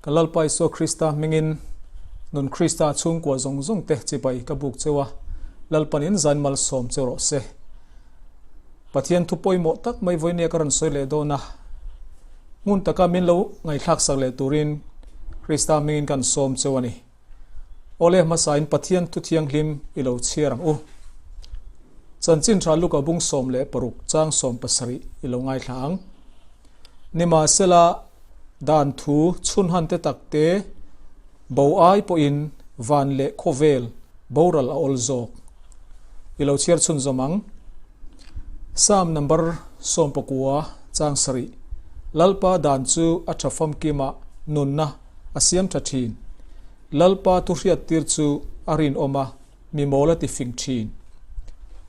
Ka Lalpa Isua Krista hmingin Nun Krista chhungkua zawng zawng te chibai ka buk cheu a, Lalpan in zain malsawm cheu rawh se. Pathian thu pawimawh tak mai vawinia ka rawn sawi leh dawn a, hmun taka min lo ngaihthlak sak leh turin Krista hmingin kan sawm cheu a ni. Awle hmasain Pathian thu thianghlim i lo chhiar ang u. Chanchin tha Luka bung 16 chang 70 i lo ngaithla ang. Nimahsela, dan thu chhunhan te tak te bo ai pawhin van leh khawvel boral a awl zawk. I lo chhiar chhunzawm ang. Psalm number 19 chang 7 Lalpa dan chu a tha famkima nunna a siam tha thin. Lalpa thu hriattir chu a rinawm a, mi mawl a ti fing thin.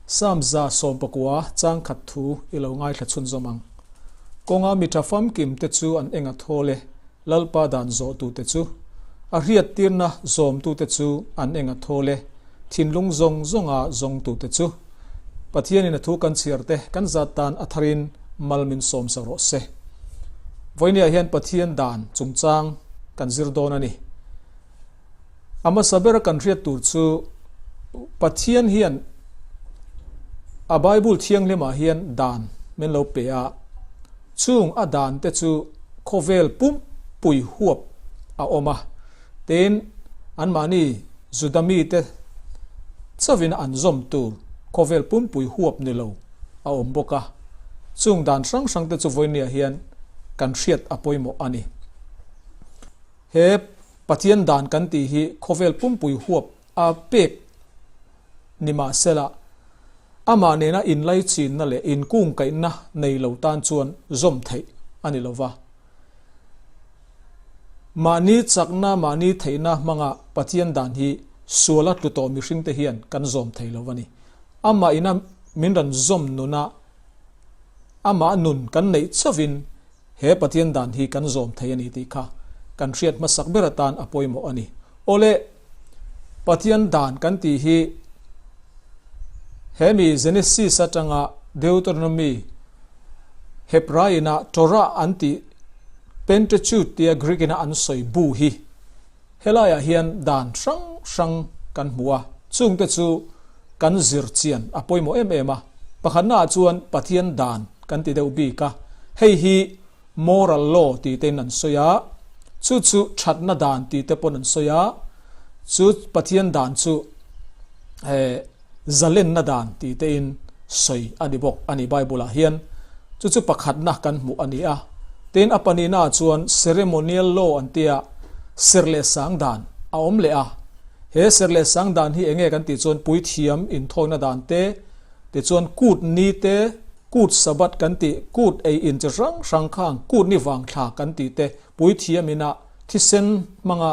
Psalm 119 chang khat thu i lo ngaithla chhunzawm ang. Kawnga mi tha famkim te chu an eng a thawl e, Lalpa dan zawhtute chu. A hriattirna zawmtute chu an eng a thawl e, thinlung zawng zawnga zawngtute chu. Pathianin a thu kan chhiar te kan zat tan a tharin mal min sawm sak rawh se. Vawinia hian Pathian dan chungchang kan zir dawn a ni. A hmasa bera kan hriat tur chu Pathian hian a Bible thianghlimah hian dan min lo pe a, chung a dan te chu khawvel pumpui huap a awm a, tin anmahni Juda mite chauhin an zawm tur khawvel pumpui huap ni lo a awm bawk a, chung dan hrang hrang te chu vawinia hian kan hriat a pawimawh a ni. He Pathian dan kan tih hi khawvel pumpui huap a pek ni mahsela, amah nena inlaichinna leh inkungkaihna nei lo tan chuan zawm theih a ni lova. Mahni chakna, mahni theihna hmanga Pathian dan hi suala tlu tawh mihringte hian kan zawm thei lo a ni. Amah ina min rawn zawm nuna amah nun kan neih chauhin He Pathian dan hi kan zawm thei a ni tih kha kan hriat hmasak ber atan a pawimawh a ni. Awle, Pathian dan kan tih hi he mi Genesis atanga Deuteronomy, Hebraiin-a Torah an tih Pentateuch tia Greek-ina an sawi bu hi helaiah hian dan hrang hrang kan hmu a, chungte chu kan zir chian a pawimawh em em a. Pakhatnaah chuan Pathian dan kan ti deuh bik a, hei hi moral law tih tein an sawi a, chu chu thatna dan tih te pawn an sawi a, chu Pathian dan chu zalenna dan tih tein sawi a ni bawk a ni Bible-ah hian. Chu chu pakhatna kan hmuh a ni a. Tin, a pahnihnaah chuan ceremonial law an tia serh leh sang dan a awm leh a. He serh leh sang dan hi enge kan tih chuan puithiam inthawina dan te, tichuan kut ni te, kut Sabbath kan tih, kut ei in chi hrang hrang khang, kut ni vang thla kan tih te, puithiam ina thisen hmanga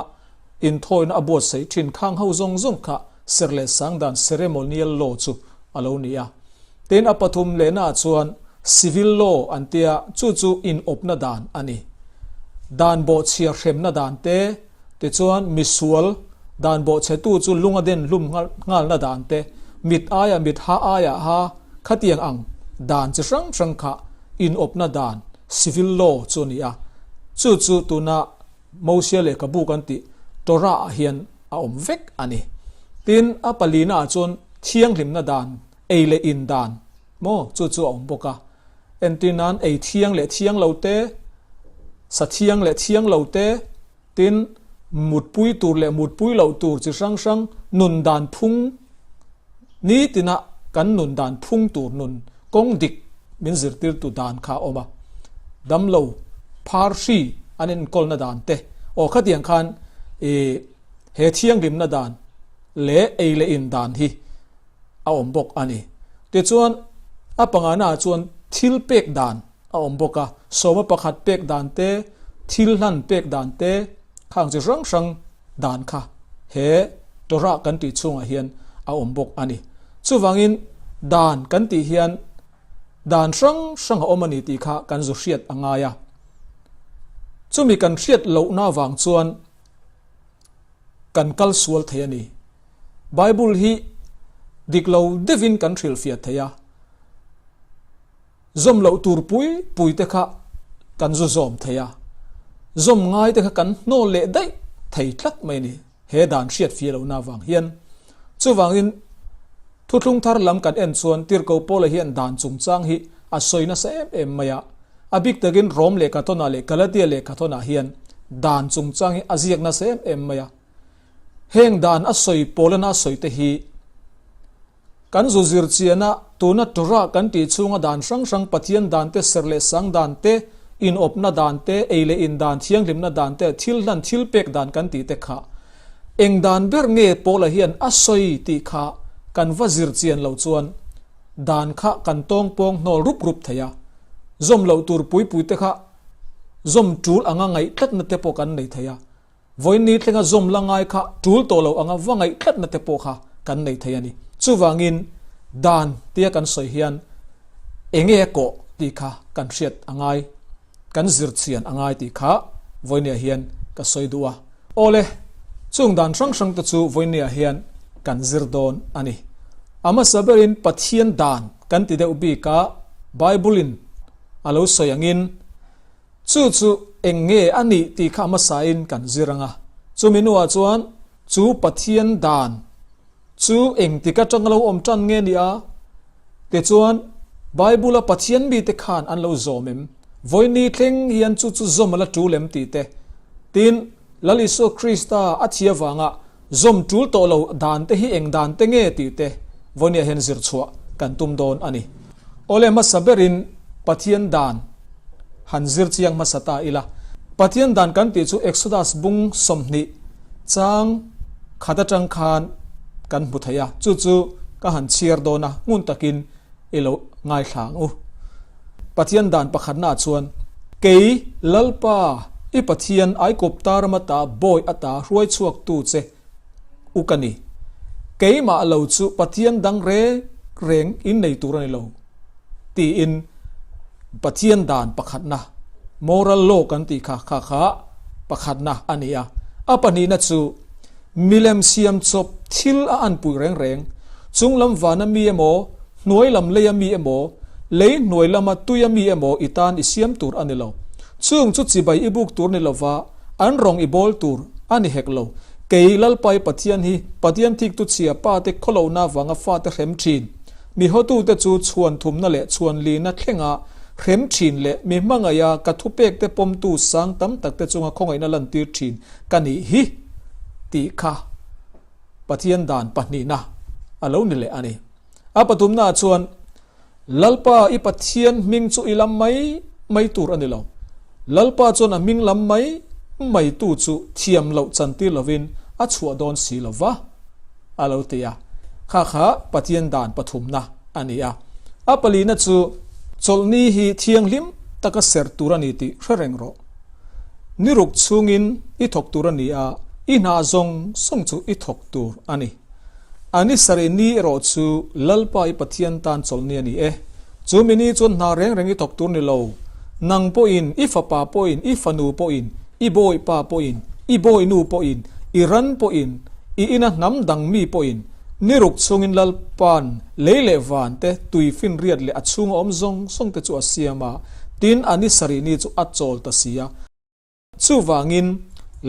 inthawina a buatsaih thin khang ho zawng zawng kha serh leh sang dan ceremonial law chu a lo ni a. Tin, a pathum lehnaah chuan civil law an tia, chu chu inawpna dan a ni. Dan bawhchhia hremna dan te, tichuan misual dan bawhchhetu chu lung a den hlum nghalna dan te, mit aia mit ha aia ha khatiang ang dan chi hrang hrang kha inawpna dan civil law chu a ni a. Chu chu tuna Mosia lehkhabu kan tih Torah ah hian a awm vek a ni. Tin, a palina ah chuan thianghlimna dan, ei leh in dan maw chu chu a awm bawk a. Entir nan ei thiang leh thiang lo te, sa thiang leh thiang lo te, tin mutpui tur leh mutpui loh tur chi hrang hrang nun dan phung nitina kan nun dan phung tur nun kawng dik min zirtirtu dan kha a awm a. Damlo phar hri an enkawlna dan te aw khatiang khan ih he thianghlimna dan leh ei leh in dan hi a awm bawk a ni. Tichuan a pangana ah chuan thil pek dan a awm bawk a, sawma pakhat pek dan te, thil hlan pek dan te, khang chi hrang hrang dan kha he Torah kan tih chhungah hian a awm bawk a ni. Chuvangin dan kan tih hian dan hrang hrang a awm a ni tih kha kan zu hriat a ngai a. Chumi kan hriat lohna avang chuan kan kal sual thei a ni. Bible hi dik lo deuhin kan hrilhfiah thei a. Zawm loh tur pui pui te kha kan zu zawm thei a. Zawm ngai te kha kan hnawl leh daih thei tlat mai a ni. He dan hriat fia lohna avang hian. Chuvangin thuthlung thar lam kan en chuan Tirhkoh Paula hian dan chungchang hi a sawi nasa em em mai a. A bik takin Rom lehkhathawnah leh Galatia lehkhathawnah hian dan chungchang hi a ziak nasa em em mai a. Heng dan a sawi Paulana a sawi te hi Kan zu zir chiana tuna Torah kan tih chhunga dan hrang hrang Pathian dan te, serh leh sang dan te, inawpna dan te, ei leh in dan, thianghlimna dan te, thil hlan thil pek dan kan tih te kha eng dan ber nge Paula hian a sawi tih kha kan va zir chian loh chuan dan kha kan tawng pawng hnawl rup rup thei a, zawm loh tur pui pui te kha zawm tul anga ngaih tlatna te pawh kan nei thei a. Vawiin thlenga zawm la ngai kha tul tawh lo anga va ngaih tlatna te pawh kha kan nei thei a ni. Chuvangin dan tia kan sawi hian enge a kawh tih kha kan hriat a ngai, kan zir chian a ngai tih kha vawinia hian ka sawi duh a. Awle, chung dan hrang hrang te chu vawinia hian kan zir dawn a ni. A hmasa berin Pathian dan kan ti deuh bik a, Bible-in a lo sawi angin, Chu chu eng nge a nih tih kha a hmasain kan zir ang a. Chumi hnuah chuan chu Pathian dan chu engtik atanga lo awm tan nge ni a? Tichuan, Bible-a Pathian mite khan an lo zawm em? Vawini thleng hian chu chu zawm a la tul em tih te. Tin, Lal Isua Krista a thi avanga zawm tul tawh lo dan te hi eng dan te nge tih te vawiniah hian zir chhuah kan tum dawn a ni. Awle hmasa berin Pathian dan han zir chiang hmasa ta ila. Pathian dan kan tih chu Exodus bung 20 chang khat atang khan kan hmu thei a, chu chu ka han chhiar dawn a, ngun takin i lo ngaithla ang u. Pathian dan pakhatnaah chuan, Kei, Lalpa, i Pathian Aikupta ram ata bawi ata hruai chhuaktu che u ka ni. Keimah lo chu Pathian dang reng reng in nei tur a ni lo, tiin Pathian dan pakhatna, moral law kan tih kha, kha kha pakhatna a ni a. A pahnihna chu, Milem siam chawp thil a anpui reng reng, chunglam vana mi emaw, hnuai lam leia mi emaw, lei hnuai lama tuia mi emaw i tan i siam tur a ni lo. Chung chu chibai i buk tur ni lova, an rawng i bawl tur a ni hek lo. Kei Lalpai Pathian hi Pathian thiktu chhia pate khawlohna avanga fate hrem thin. Mi hotute chu chhuan thumna leh chhuan lina thlenga hrem thin leh mi hmangaiha ka thupekte pawmtu sang tam takte chunga khawngaihna lantir thin ka nih hi tih kha Pathian dan pahnihna a lo ni leh a ni. A pathumnaah chuan, Lalpa i Pathian hming chu i lam mai mai tur a ni lo. Lalpa chuan a hming lam mai mai tu chu thiam loh chantir lovin a chhuah dawn si lo va, a lo ti a. Kha kha Pathian dan pathumna a ni a. A palina chu, Chawlhni hi thianghlim taka serh tur a ni tih hre reng rawh. Ni ruk chhungin i thawk tur a ni a, i hna zawng zawng chu i thawk tur a ni. A ni sarih ni erawh chu Lalpa i Pathian tan chawlhni a ni e. Chu mi ni chuan hna reng reng i thawk tur ni lo. Nang pawhin, i fapa pawhin, i fanu pawhin, i bawipa pawhin, i bawinu pawhin, i ran pawhin, i ina hnam dang mi pawhin, ni ruk chhungin Lalpa'n lei leh van te, tui finriat leh a chhunga awm zawng zawng te chu a siam a, tin a ni sarih ni chu a chawl ta si a. Chuvangin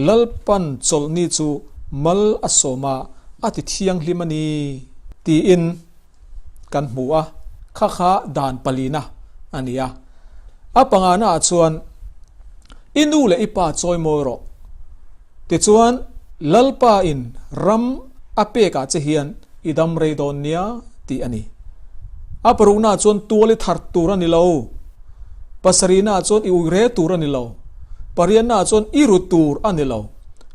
Lalpa'n chawlhni chu mal a sawm a, a ti thianghlim a ni tiin kan hmu a, kha kha dan palina a ni a. A panganaah chuan i nu leh i pa chawi mawi rawh. Tichuan Lalpa in ram a pekah che hian i dam rei dawn nia tih a ni. A paruknaah chuan tual i thar tur a ni lo. Pasarihnaah chuan i ui re tur a ni lo. Pariannaah chuan i ru tur a ni lo.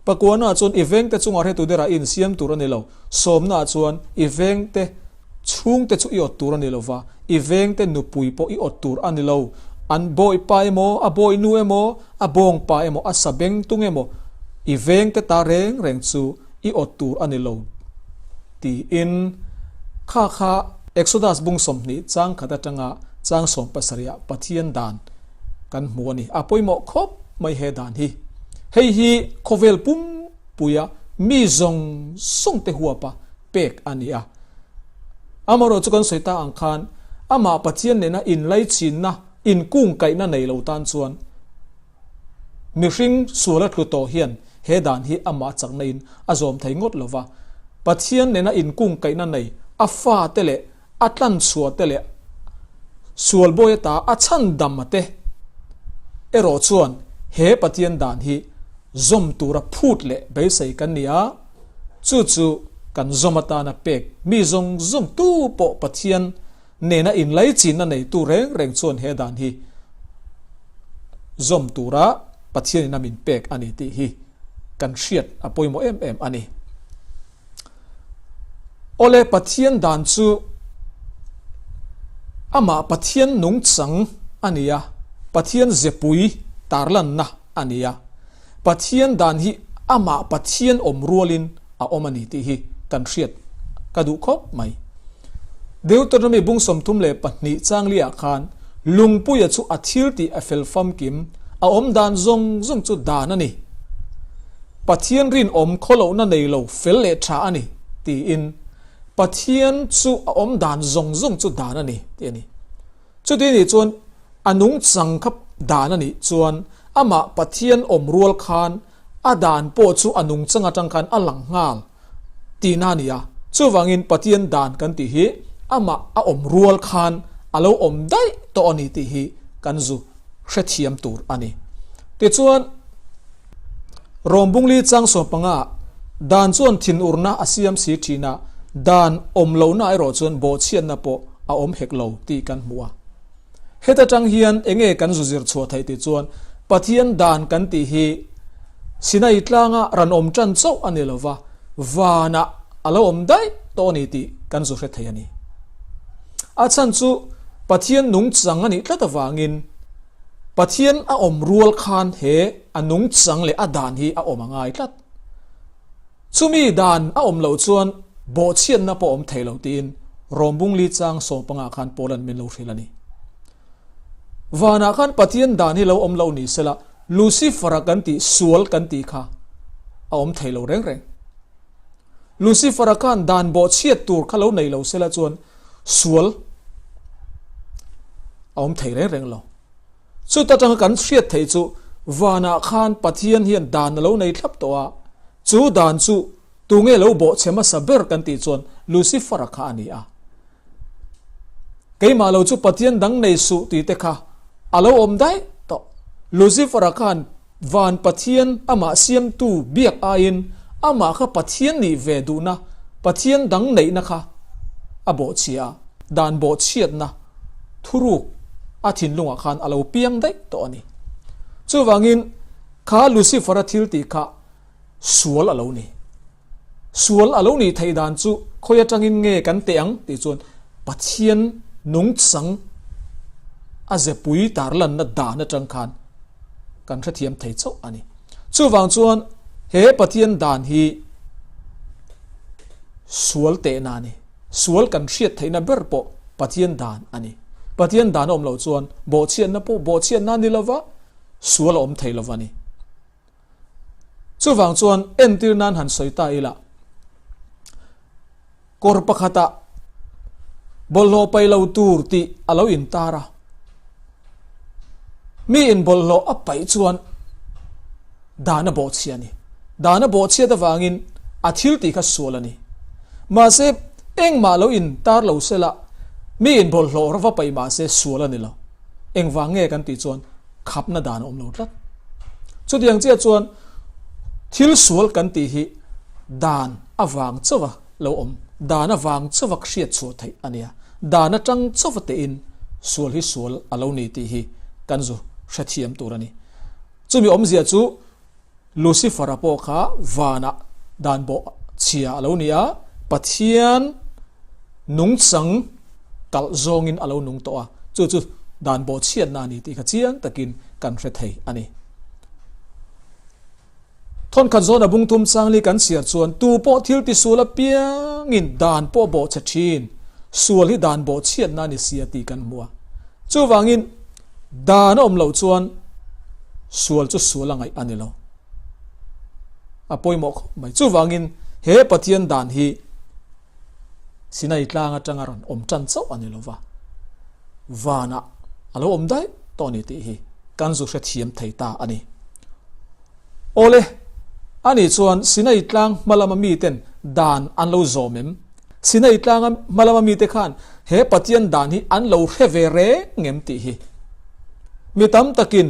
Pakuanaah chuan i vengte chungah hretu derah i insiam tur a ni lo. Sawmnaah chuan i vengte chhungte chu i awt tur a ni lo va, i vengte nupui pawh i awt tur a ni lo. An bawipa emaw, a bawinu emaw, a bawngpa emaw, a sabengtung emaw, i vengte ta reng reng chu i awt tur a ni lo tiin kha kha Exodus bung 20 chang khat atanga chang 17 ah Pathian dan kan hmu a ni. A pawimawh khawp mai he dan hi. Hei hi khawvel pumpuia mi zawng zawng te huapa pek a ni a. Amaherawhchu chu kan sawi ta ang khan amah Pathian nena inlaichinna, inkungkaihna nei lo tan chuan. Mihring suala tlu tawh hian he dan hi amah chakna in a zawm thei ngawt lo va. Pathian nena inkungkaihna nei a fate leh a tlanchhuah te leh sual bawi ata a chhandam a te erawh chuan he Pathian dan hi zawm tura phut leh beisei kan ni a, chu chu kan zawm atana pek mi zawng zawng tu pawh Pathian nena inlaichinna neitu reng reng chuan he dan hi zawm tura Pathianin a min pek a ni tih hi kan hriat a pawimawh em em a ni. Awle Pathian dan chu amah Pathian nungchang a ni a, Pathian zepui tarlanna a ni a. Pathian dan hi amah Pathian awm rualin a awm a ni tih hi kan hriat ka duh khawp mai. Deuteronomy bung 32 changli-ah khan Lungpuia chu a thil tih a fel famkim, a awm dan zawng zawng chu dan a ni. Pathian rinawm khawlohna nei lo fel leh tha a ni, tiin Pathian chu a awm dan zawng zawng chu dan a ni, tih a ni. Chuti nih chuan a nungchang kha dan a nih chuan amah Pathian awm rual khan a dan pawh chu a nungchang atang khan a lang nghal tihna a ni a. Chuvangin Pathian dan kan tih hi amah a awm rual khan a lo awm daih tawh a ni tih hi kan zu hrethiam tur a ni. Tichuan. Rawm Bungli chang 15 dan chuan thinurna a siam si thin a, dan awm lohna erawh chuan bawhchhiatna pawh a awm hek lo tih kan hmu a. Heta tang hian enge kan zu zir chhuah theih tih chuan Pathian dan kan tih hi Sinai tlanga ran awm tan chauh a ni lova, vanah a lo awm daih tawh a ni tih kan zu hre thei a ni. A chhan chu Pathian nungchang a nih tlat avangin Pathian a awm rual khan he a nungchang leh a dan hi a awm a ngai tlat. Chumi dan a awm loh chuan bawhchhiatna pawh a awm thei lo tiin Rom Bungli chang 15 khan Paula'n min lo hrilh a ni. Vanah khan Pathian dan hi lo awm lo ni sela Lucifer-a kan tih sual kan tih kha a awm thei lo reng reng. Lucifer-a khan dan bawhchhiat tur kha lo nei lo sela chuan sual a awm thei reng reng lo. Chuta tanga kan hriat theih chu vanah khan Pathian hian dan a lo nei thlap tawh a, chu dan chu tunge lo bawhchhe hmasa ber kan tih chuan Lucifer-a kha a ni a. Keimah lo chu Pathian dang nei suh tih te kha a lo awm daih tawh. Lucifer-a khan van Pathian amah siamtu biak aiin amah kha Pathian nih ve duhna, Pathian dang neihna kha a bawhchhia a, dan bawhchhiatna thuruk a thinlungah khan a lo piang daih tawh a ni. Chuvangin kha Lucifer-a thil tih kha sual a lo ni. Sual a lo nih theih dan chu khawi atangin nge kan teh ang tih chuan Pathian nungchang a zepui tarlanna dan atang khan kan hrethiam thei chauh a ni. Chuvang chuan he Pathian dan hi sual tehna a ni. Sual kan hriat theihna ber pawh Pathian dan a ni. Pathian dan a awm loh chuan bawhchhiatna pawh bawhchhiatna a ni lova, sual a awm thei lova ni. Chuvang chuan entir nan han sawi ta ila, kawr pakhatah bawlhhlawh paih lo tur tih a lo intar a, mi in bawlhhlawh a paih chuan dan a bawhchhia a ni. Dan a bawhchhiat avangin a thil tih kha sual a ni. Mahse, engmah lo intar lo sela, mi in bawlhhlawh va paih mahse sual a ni lo. Engvang nge kan tih chuan khapna dan a awm lo tlat. Chutiang chiah chuan thil sual kan tih hi dan avang chauha lo awm, dan avang chauha hriat chhuah theih a nia. Dan atang chauha tein sual hi sual a lo ni tih hi kan zu hrethiam tur a ni. Chumi awmzia chu Lucifer-a pawh kha vanah dan bawh chhia a lo ni a, Pathian nungchang kalh zawngin a lo nung tawh a, chu chu dan bawh chhiatna a ni tih kha chiang takin kan hre thei a ni. Thawnkhat zawna bungthum changli kan chhiar chuan tu pawh thil tisual apiangin dan pawh bawh chhe thin, sual hi dan bawh chhiatna a ni sia tih kan hmu a. Chuvangin Dan a awm loh chuan sual chu sual a ngaih a ni lo. A pawimawh khawp mai. Chuvangin he Pathian dan hi Sinai tlang atanga rawn awm tan chauh a ni lo va, vanah a lo awm daih tawh a ni tih hi kan zu hrethiam thei ta a ni. Awle, ani chuan Sinai tlang hma lama miten dan an lo zawm em? Sinai tlanga hma lama mite khan he Pathian dan hi an lo hre ve reng em tih hi. Mi tam takin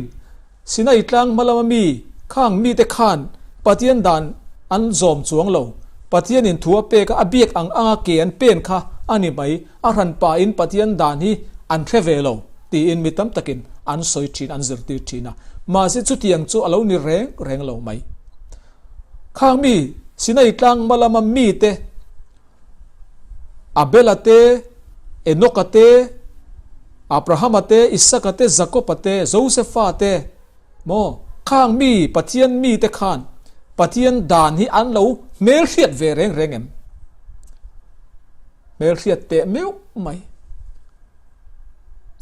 Sinai tlang hma lama mi khang mite khan Pathian dan an zawm chuang lo. Pathianin thu a pek a, a biak ang anga ke an pen kha a ni mai, a hranpain Pathian dan hi an hre ve lo tiin mi tam takin an sawi thin, an zirtir thin a. Mahse chutiang chu a lo ni reng reng lo mai. Khang mi Sinai tlang hma lama mite Abela te, Enoka te, Abrahama te, Isaka te, Jakoba te, Josefa te, maw, khang mi Pathian mite khan Pathian dan hi an lo hmelhriat ve reng reng em? Hmelhriat teh meuh mai.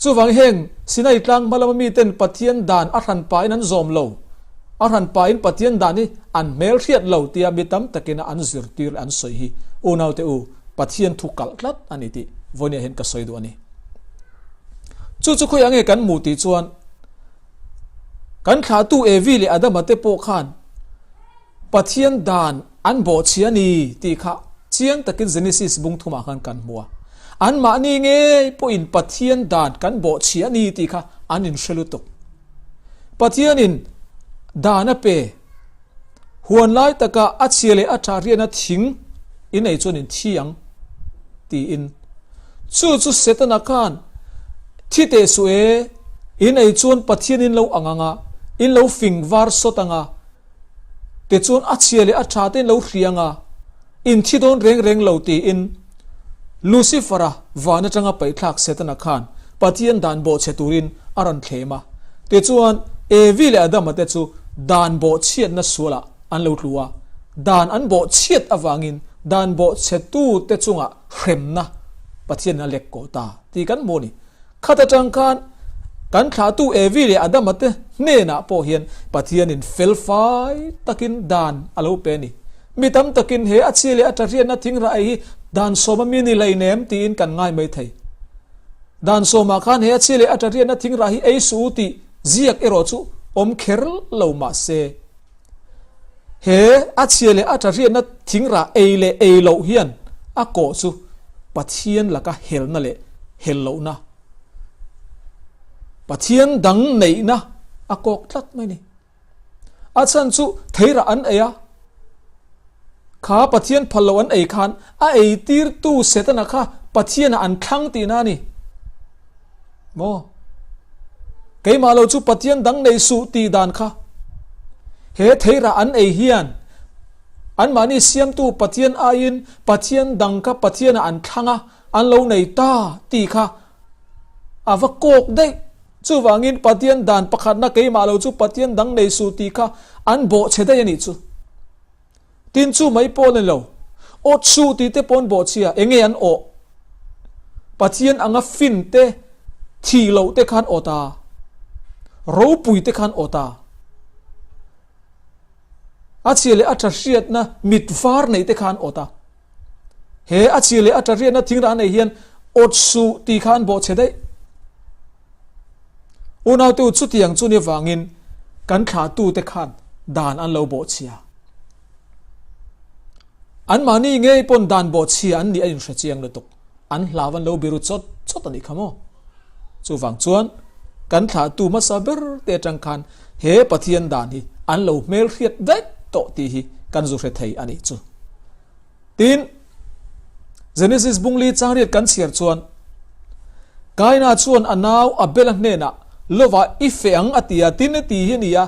Chuvang heng Sinai tlang hma lama miten Pathian dan a hran pahin an zawm lo, a hran pahin Pathian dan hi an hmelhriat lo tia mi tam takin a an zirtir leh an sawi hi unaute u Pathian thu kalh tlat a ni tih vawinia hian ka sawi duh a ni. Chu chu khawiah nge kan hmuh tih chuan kan thlahtu Evi leh Adama te pawh khan Pathian dan an bawhchhia a ni tih kha chiang takin Genesis bung thumah khan kan hmu a. Anmahni ngei pawhin Pathian dan kan bawhchhia a ni tih kha an inhre lutuk. Pathianin dan a pe huan lai taka a chhia leh a tha riahna thing in ei chuan in thi ang tiin. Chu chu Setana khan thi teh suh e, in ei chuan Pathian in lo ang ang a, in lo fing var sawt ang a, Tichuan a chhia leh a tha te in lo hriang a, in thi dawn reng reng lo tiin Lucifer-a van atanga paihthlak Setana khan Pathian dan bawhchhe turin a rawn thlem a. Tichuan Evi leh Adama te chu dan bawhchhiatna sualah an lo tlu a, dan an bawhchhiat avangin dan bawhchhetu te chungah hremna Pathianin a lek kawh ta tih kan hmu a ni. Khat atang khan kan thlahtu Evi leh Adama te hnenah pawh hian Pathianin felfai takin dan a lo pe a ni. Mi tam takin he a chhia leh a ṭahriatna thingrah ei hi dan sawma mi ni hleinem tiin kan ngai mai thei. Dan sawmah khan he a chhia leh a ṭahriatna thingrah hi ei suh u tih ziak erawh chu awm kher lo mah se. He a chhia leh a ṭahriatna thingrah ei leh ei loh hian a kawh chu Pathian laka helna leh hel lohna, Pathian dang neihna a kawk tlat mai a ni. A chhan chu theirah an ei a, kha Pathian phal loh an ei khan a eitirtu Setana kha Pathianah an thlang tihna a ni. Maw? Keimah lo chu Pathian dang nei suh tih dan kha. He theirah an ei hian anmahni siamtu Pathian aiin Pathian dang kha Pathianah an thlang a, an lo nei ta tih kha a va kawk daih. Chuvangin Pathian dan pakhatna keimah lo chu Pathian dang nei suh tih kha an bawhchhe daih a nih chu. Tin chu mai pawh ni lo. Awt suh tih te pawh an bawhchhia, eng nge an awh? Pathian anga fin te, thih loh te khan awt a, ropui te khan awt a. A chhia leh a tha hriatna mit var neih te khan awt a. He a chhia leh a tha hriatna thingrah nei hian awt suh tih kha an bawhchhe daih. Unaute u chutiang chu ni avangin kan thlahtute khan dan an lo bawhchhia. Anmahni ngei pawn dan bawhchhia an nih a inhre chiang lutuk. An hlau an lo biru chawt chawt a nih kha maw? Chuvang chuan kan thlahtu hmasa ber te atang khan he Pathian dan hi an lo hmelhriat vek tawh tih hi kan zu hre thei a nih chu. Tin, Genesis bungli changriat kan chhiar chuan, Kaina chuan a nau Abela hnenah, Lova i feh ang a ti a, tin i ti hi a ni a,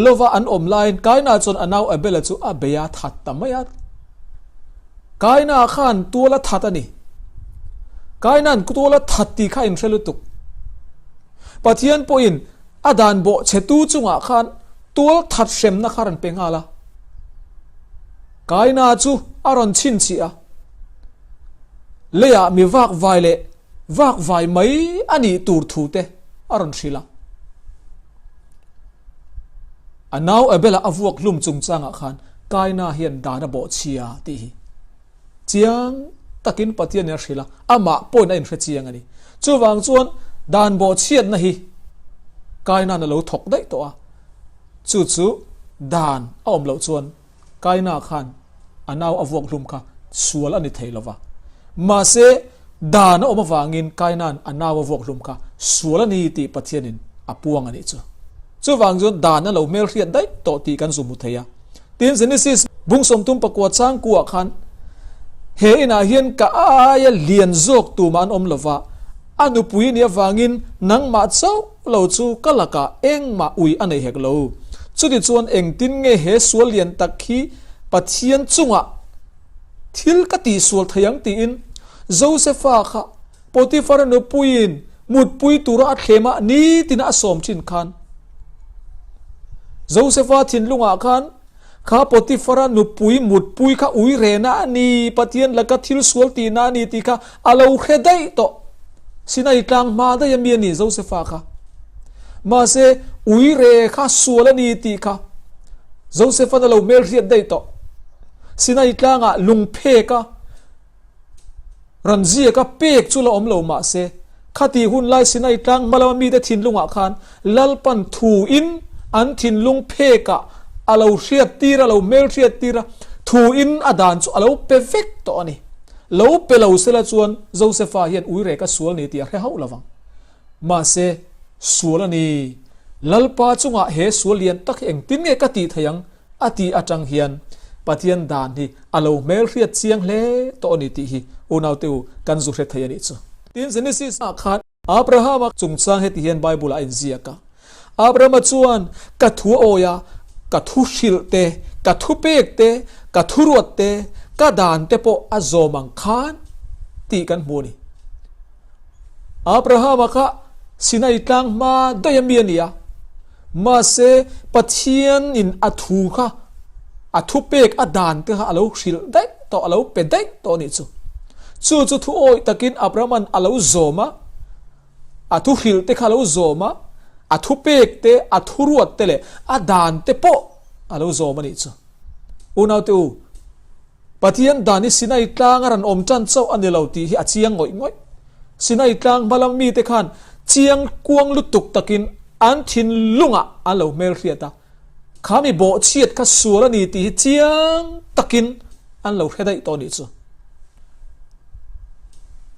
Lova an awm laiin Kaina chuan a nau Abela chu a bei a, that ta mai a. Kaina khan tual a that a ni. Kaina'n tual a that tih kha a inhre lutuk. Pathian pawhin a dan bawh chhetu chungah khan tual that hremna kha rawn pe nghal a. Kaina chu a rawn chhinchhiah a, leiah mi vakvai leh vakvai mai a nih tur thu te a rawn hrilh a. A nau Abel-a a vuak hlum chungchangah khan Kaina hian dan a bawhchhia tih hi chiang takin Pathianin a hrilh a, amah pawhin a inhre chiang a ni. Chuvang chuan dan bawhchhiatna hi Kaina'n a lo thawk daih tawh a, chu chu. Dan a awm loh chuan Kaina khan a nau a vuak hlum kha sual a ni thei lo va. Mahse, dan a awm avangin Kaina'n a nau a vuak hlum kha sual a ni tih Pathianin a puang a nih chu. Chuvang chuan dan a lo hmelhriat daih tawh tih kan zu hmu thei a. Tin, Genesis bung 34 changkuah khan he inah hian ka aia lian zawk tumah an awm lo va, a nupui nih avangin nangmah chauh lo chu ka lakah engmah ui a nei hek lo. Chutichuan engtin nge he sual lian tak hi Pathian chungah thil ka tihsual thei ang tiin Josefa kha Potifara nupuiin mutpui tura a thlem a nitina a sawm thin khan Josefa thinlungah khan kha Potifara nupui mutpui kha ui rehna a ni, Pathian laka thil sual tihna a ni tih kha a lo hre daih tawh. Sinai tlang hma daih a mi a ni Josefa kha. Mahse ui re kha sual a ni tih kha Josefa'n a lo hmelhriat daih tawh. Sinai tlangah lungphek a Ran ziaka pek chu la awm lo mah se, khatih hun lai Sinai tlang hma lama mite thinlungah khan Lalpan thuin an thinlung phekah a lo hriat tir a, lo hmel hriat tir a, thuin a dan chu a lo pe vek tawh a ni. Lo pe lo sela chuan Josefa hian uirek a sual ni tih a hre hauh lo vang. Mahse, sual a ni. Lalpa chungah he sual lian tak hi engtin nge ka tih theih ang? A tih atang hian Pathian dan hi a lo hmelhriat chiang hle tawh a ni tih hi unaute u kan zu hre thei a nih chu. Tin, Genesis ah khan Abrahama chungchang heti hian Bible ah a inziak a, Abrahama chuan ka thu a awi a, ka thu hrilh te, ka thu pek te, ka thuruat te, ka dan te pawh a zawm ang khan tih kan hmu a ni. Abrahama kha Sinai tlang hma daih a mi a ni a, mahse Pathianin a thu kha a thupek a dan te kha a lo hrilh daih tawh, a lo pe daih tawh a nih chu. Chu chu thu awih takin Abrahama'n a lo zawm a, a thu hrilh te kha a lo zawm a, a thupek te, a thuruat te leh a dan te pawh a lo zawm a nih chu. Unaute u, Pathian dan hi Sinai tlang a rawn awm tan chauh a ni lo tih hi a chiang ngawih ngawih. Sinai tlang hma lam mite khan chiang kuang lutuk takin an thinlungah an lo hmelhriat a, kha mi bawhchhiat kha sual a ni tih hi chiang takin an lo hre daih tawh a nih chu.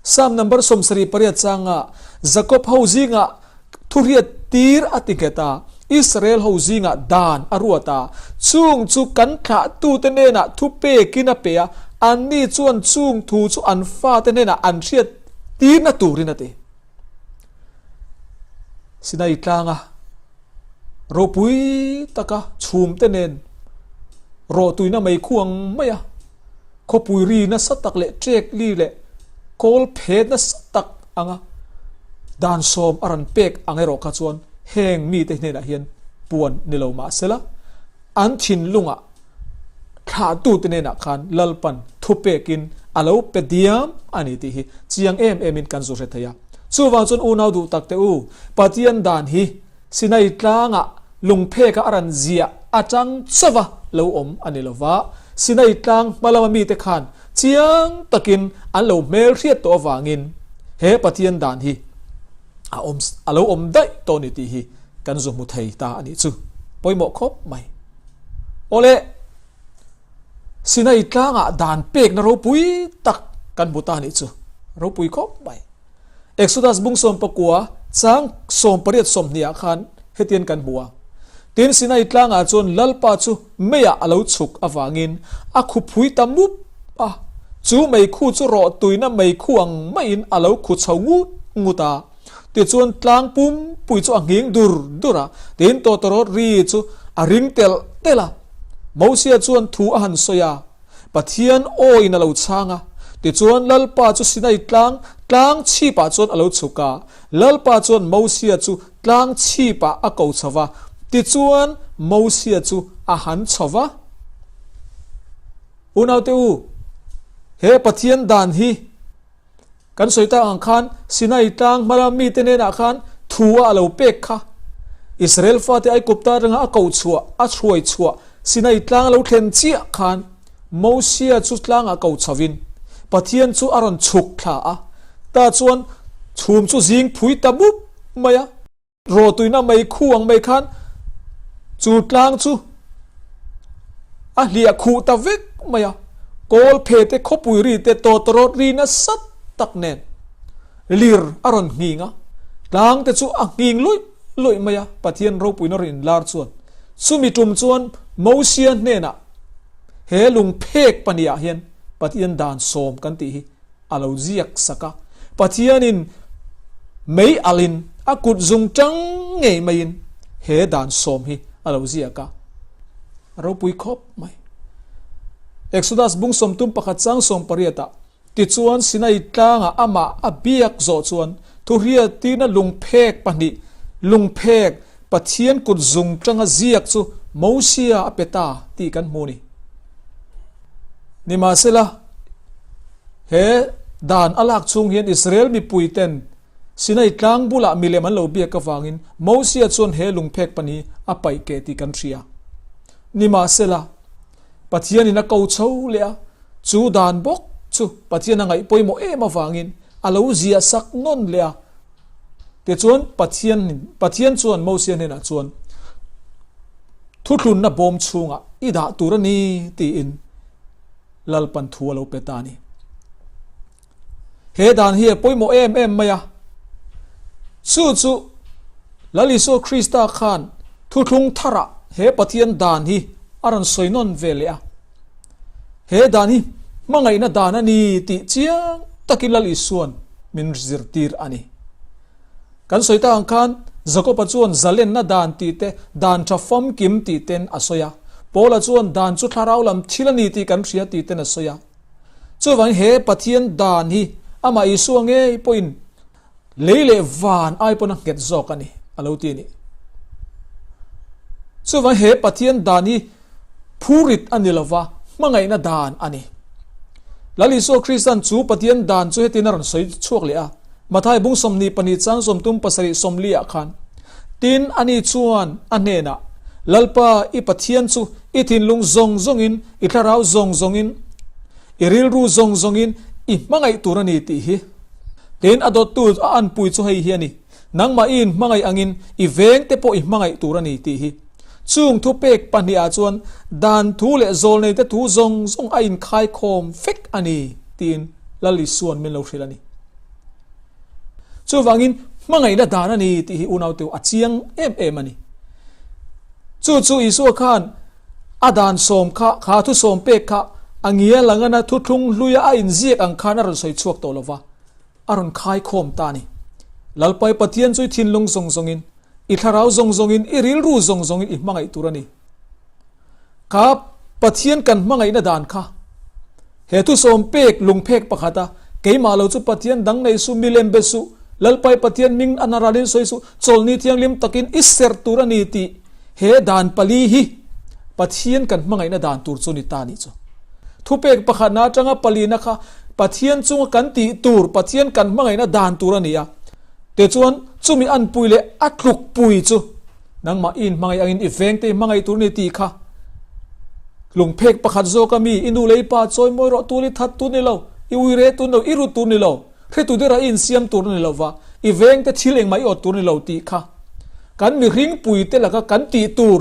Psalm number 78 changa Jacob ho zingah Thuhriat tir a ti nghet a, Israel ho zingah dan a ruat a, chung chu kan thlahtute hnenah thu pekin a pe a, anni chuan chung thu chu an fate hnenah an hriat tirna turin a ti. Sinai tlanga ropui taka chhumte nen rawhtuina meikhu ang mai a, khawpui ri nasa tak leh ṭek li leh kawl phet nasa tak anga dan sawm a rawn pek ang erawh kha chuan heng mite hnenah hian puan ni lo mah sela, an thinlungah thlahtute hnenah khan Lalpan thupekin a lo pe diam a ni tih hi chiang em emin kan zu hre thei a. Chuvang chuan unau duh takte u, Pathian dan hi Sinai tlangah lungpheka a rawn ziah atang chauha lo awm a ni lo va, Sinai tlang hma lama mite khan chiang takin an lo hmelhriat tawh avangin he Pathian dan hi a awm a lo awm daih tawh a ni tih hi kan zu hmu thei ta a nih chu. Pawimawh khawp mai. Awle, Sinai tlangah dan pekna ropui tak kan hmu ta a nih chu. Ropui khawp mai. Exodus bung 19 chang 18 20 ah khan hetian kan hmu a, Tin, Sinai tlangah chuan Lalpa chu meiah a lo chhuk avangin a khuphui ta mup a, chu meikhu chu rawh tuina meikhu ang maiin a lo khu chho ngut ngut a, tichuan tlang pumpui chu a nghing dur dur a, tin tawtawrawt ri chu a ring telh telh a. Mosia chuan thu a han sawi a. Pathian awiin a lo chhang a, tichuan Lalpa chu Sinai tlang, tlang chhipah chuan a lo chhuk a. Lalpa chuan Mosia chu tlang chhipah a ko chho va, tichuan Mosia chu a han chho va. Unaute u, he Pathian dan hi Kan sawi tak ang khan Sinai tlang hmala mite hnenah khan thu a a lo pek kha. Israel fate Aigupta atanga a koh chhuah, a hruai chhuah Sinai tlang a lo thlen chiah khan Mosia chu tlangah ko chhovin Pathian chu a rawn chhuk thla a, tah chuan chhum chu zing phui ta mup mai a. Rawhtuina mei khu ang mai khan chu tlang chu. A hliah khuh ta vek mai a, kawl phe te khawpui ri te tawtawrawt ri nasa tak nen lir a rawn nghing a, tlang te chu a nghing luih luih mai a, Pathian ropuina rawn inlar chuan chumi tum chuan Mosia hnenah he lungphek pahnih ah hian Pathian dan sawm kan tih hi a lo ziak sak a, Pathianin mei alhin a kut zung tang ngei maiin he dan sawm hi a lo ziak a, a ropui khawp mai. Exodus bung sawmtum pakhat chang sawm pariatah, Tichuan Sinai tlangah amah a biak zawh chuan thuhriatina lungphek pahnih, lungphek Pathian kut zung tanga ziak chu Mosia a pe ta tih kan hmu a ni. Nimahsela, he dan a lak chhung hian Israel mipuiten Sinai tlang bulah milem an lo biak avangin Mosia chuan he lungphek pan hi a paih keh tih kan hria. Nimahsela, Pathianin a ko chho leh a, chu dan bawk chu Pathian a ngaih pawimawh em avangin a lo ziah sak nawn leh a. Tichuan, Pathian Pathian chuan Mosia hnenah chuan, Thuthlunna bawm chhungah i dah tur a ni, tiin Lalpan thu a lo pe ta a ni. He dan hi a pawimawh em em mai a. Chu chu Lal Isua Krista khan thuthlung tharah he Pathian dan hi a rawn sawi nawn ve leh a. He dan hi hmangaihna dan a ni tih chiang takin Lal Isua'n min zirtir a ni. Kan sawi tak ang khan Jakoba chuan zalenna dan tih te, dan tha famkim tih ten a sawi a. Paula chuan dan chu thlarau lam thil a ni tih kan hria tih ten a sawi a. Chuvangin he Pathian dan hi amah Isua ngei pawhin Lei leh van ai pawn a nghet zawk a ni, a lo ti a ni. Chuvang he Pathian dan hi phurit a ni lova, hmangaihna dan a ni. Lal Isua Krista'n chu Pathian dan chu hetin a rawn sawi chhuak leh a, Mathai bung 22 chang 37 sawmli ah khan, Tin, ani chuan a hnenah, Lalpa, i Pathian chu i thinlung zawng zawngin, i thlarau zawng zawngin, i rilru zawng zawngin i hmangaih tur a ni tih hi. Tin, a dawttu a anpui chu hei hi a ni, Nangmah i inhmangaih angin i vengte pawh i hmangaih tur a ni tih hi. Chung thupek pahnihah chuan dan thu leh zawlneite thu zawng zawng a inkhaikhawm vek a ni tiin Lal Isua'n min lo hrilh a ni. Chuvangin hmangaihna dan a ni tih hi unauteu a chiang em em a ni. Chu chu Isua khan A dan sawm kha, kha thu sawm pek kha a ngial ang ana thuthlung hluia a inziak ang khan a rawn sawi chhuak tawh lo va, a rawn khai khawm ta a ni. Lalpai Pathian chu i thinlung zawng zawngin, i thlarau zawng zawngin, i rilru zawng zawngin i hmangaih tur a ni. Kha Pathian kan hmangaihna dan kha, he thu sawm pek lungphek pakhata keimah lo chu Pathian dang nei suh, milem be suh, Lalpai Pathian hming a naralin sawi suh, chawlhni thianghlim takin i serh tur a ni tih He dan pali hi Pathian kan hmangaihna dan tur chu ni ta nih chu. Thupek pakhatna atanga palina kha Pathian chunga kan tih tur, Pathian kan hmangaihna dan tur a ni a. Tichuan, chumi anpui leh a tlukpui chu nangmah i inhmangaih angin i vengte i hmangaih tur a ni tih kha lungphek pakhat zawka mi i nu leh i pa chawimawi rawh tur i that tur ni lo, i uire tur ni lo, i rut tur ni lo. Hretu dera i insiam tur a ni lo va, i vengte thil engmah i awt tur a ni lo tih kha kan mihringpuite laka kan tih tur,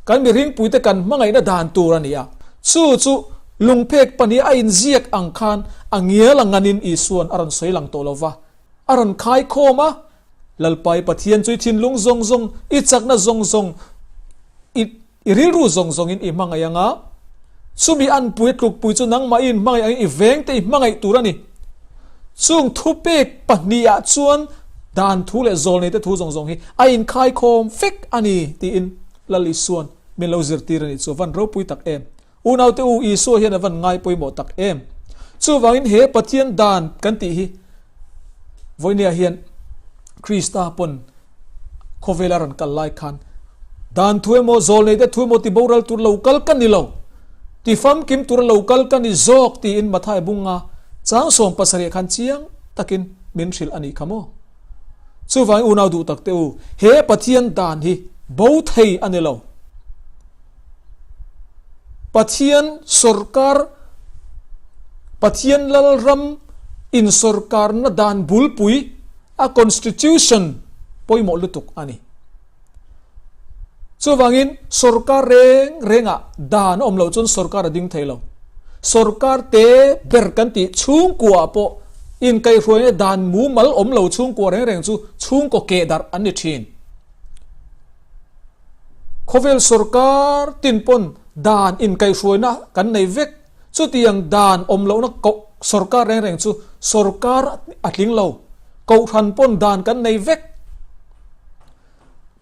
kan mihringpuite kan hmangaihna dan tur a ni a. Chu chu lungphek pahnih a inziak ang khan a ngial a nganin Isua'n a rawn sawi lang tawh lo va, a rawn khai khawm a, Lalpa i Pathian chu i thinlung zawng zawng, i chakna zawng zawng, i I rilru zawng zawngin i hmangaih ang a, chumi anpui tlukpui chu nangmah i inhmangaih angin i vengte i hmangaih tur a ni. Chung thupek pahnihah chuan dan thu leh zawlneite thu zawng zawng hi a inkhaikhawm vek a ni tiin Lal Isua'n min lo zirtir a nih chu a van ropui tak em. Unaute u, Isua hian a van ngai pawimawh tak em. Chuvangin he Pathian dan kan tih hi vawinia hian Krista pawn khawvela rawn kal lai khan dan thu emaw zawlneite thu emaw ti boral tur lo kal ka ni lo, ti famkim tur lo kal ka ni zawk tiin Mathai bunga chang 70 khan chiang takin min hrilh a nih kha maw. Chuvangin unau duh takte u, he Pathian dan hi bo thei a ni lo. Pathian sawrkar, Pathian Lalram insawrkarna dan bulpui, a constitution pawimawh lutuk a ni. Chuvangin sorkar reng rengah dan a awm loh chuan sorkar a ding thei lo. Sorkar te ber kan tih chhungkuaah pawh inkaihhruaina dan mumal awm lo chhungkua reng reng chu chhungkaw keh darh an ni thin. Khawvel sorkar tin pawn dan inkaihhruaina kan nei vek. Chutiang dan awm lohna koh sorkar reng reng chu sorkar a tling lo. Kohhran pawn dan kan nei vek.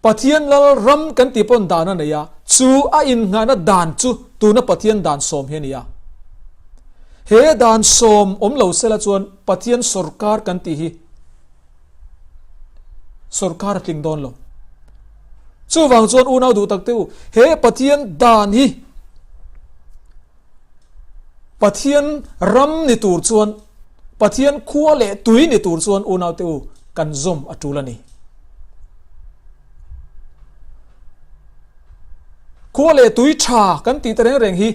Pathian lal ram kan tih pawn dan a nei a, chu a innghahna dan chu tuna Pathian dan sawm hi a ni a. He dan sawm awm lo sela chuan Pathian sorkar kan tih hi sorkar a tling dawn lo. Chuvang chuan unau duh tak te u, he Pathian dan hi Pathian ram ni tur chuan, Pathian khua leh tui ni tur chuan unau te u kan zawm a tul a ni. Khua leh tui tha kan tih te reng reng hi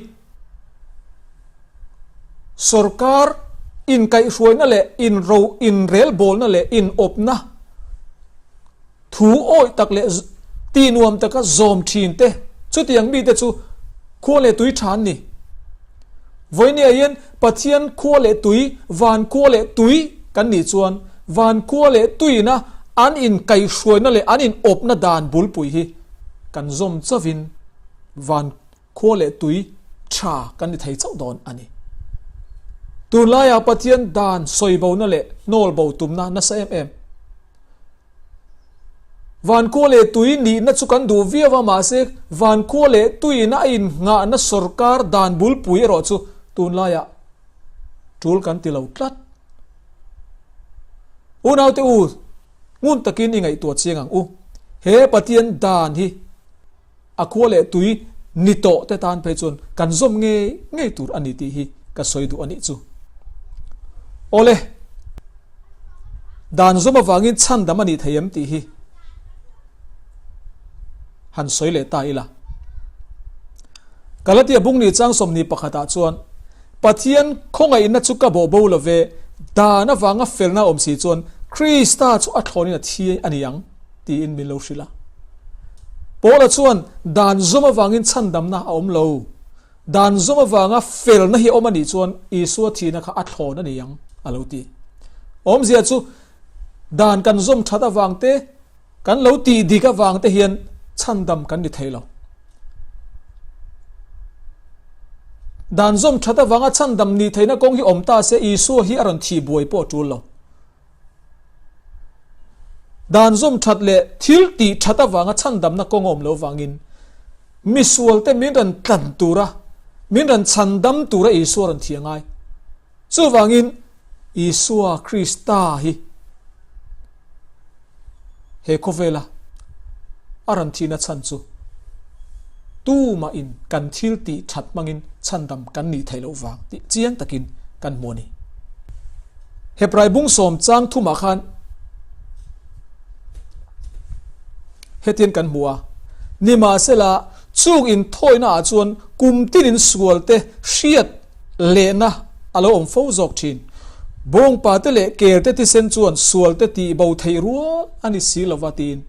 sorkar inkaihhruaina leh inro inrelbawlna leh inawpna Thu awih tak leh ti nuam taka zawm thin te, chutiang mite chu khua leh tui tha an ni. Vawinia hian Pathian khua leh tui, van khua leh tui kan nih chuan van khua leh tuiina an inkaihhruaina leh an inawpna dan bulpui hi kan zawm chauhin van khua leh tui tha kan ni thei chauh dawn a ni. Tunlaiah Pathian dan sawibona leh hnawlbo tumna nasa em em. Vankhua leh tui nihna chu kan duh viau a, mahse vankhua leh tuiin a innghahna sawrkar dan bulpui erawh chu tunlaiah tul kan ti lo tlat. Unaute u, ngun takin i ngaihtuah chiang ang u. He Pathian dan hi A khua leh tui ni tawh te tan phei chuan kan zawm ngei ngei tur a ni tih hi ka sawi duh a nih chu. Awle, dan zawm avangin chhandam a nih thei em tih hi han sawi leh ta ila. Galatia bungni chang 21 ah chuan Pathian khawngaihna chu ka bawh bo love, dan avanga felna awm si chuan Krista chu a thlawnin a thi a ni ang. Tiin min lo hrilh a. Paula chuan dan zawm avangin chhandamna a awm lo. Dan zawm avanga felna hi a awm a nih chuan Isua thihna kha a thlawn a ni ang, a lo ti. Awmzia chu dan kan zawm that avang te, kan lo tih dik avang te hian chhandam kan ni thei lo. Dan zawm that avanga chhandam nih theihna kawng hi awm ta se Isua hi a rawn thih buai pawh a tul lo. Dan zawm that leh thil tih that avanga chhandamna kawng a awm lo vangin misualte min rawn tlan tura, min rawn chhandam tura Isua rawn thi a ngai. Chuvangin Isua Krista hi he khawvela a rawn thihna chhan chu tumahin kan thil tih that hmangin chhandam kan nih theih loh vang tih chiang takin kan hmu a ni. Hebrai bung sawm chang thumah khan hetian kan hmu a, Nimahsela, chung inthawina ah chuan kum tinin sual te hriat lehna a lo awm fo zawk thin. Bawngpa te leh kel te thisen chuan sual te tih bo theih rual a ni si lova tiin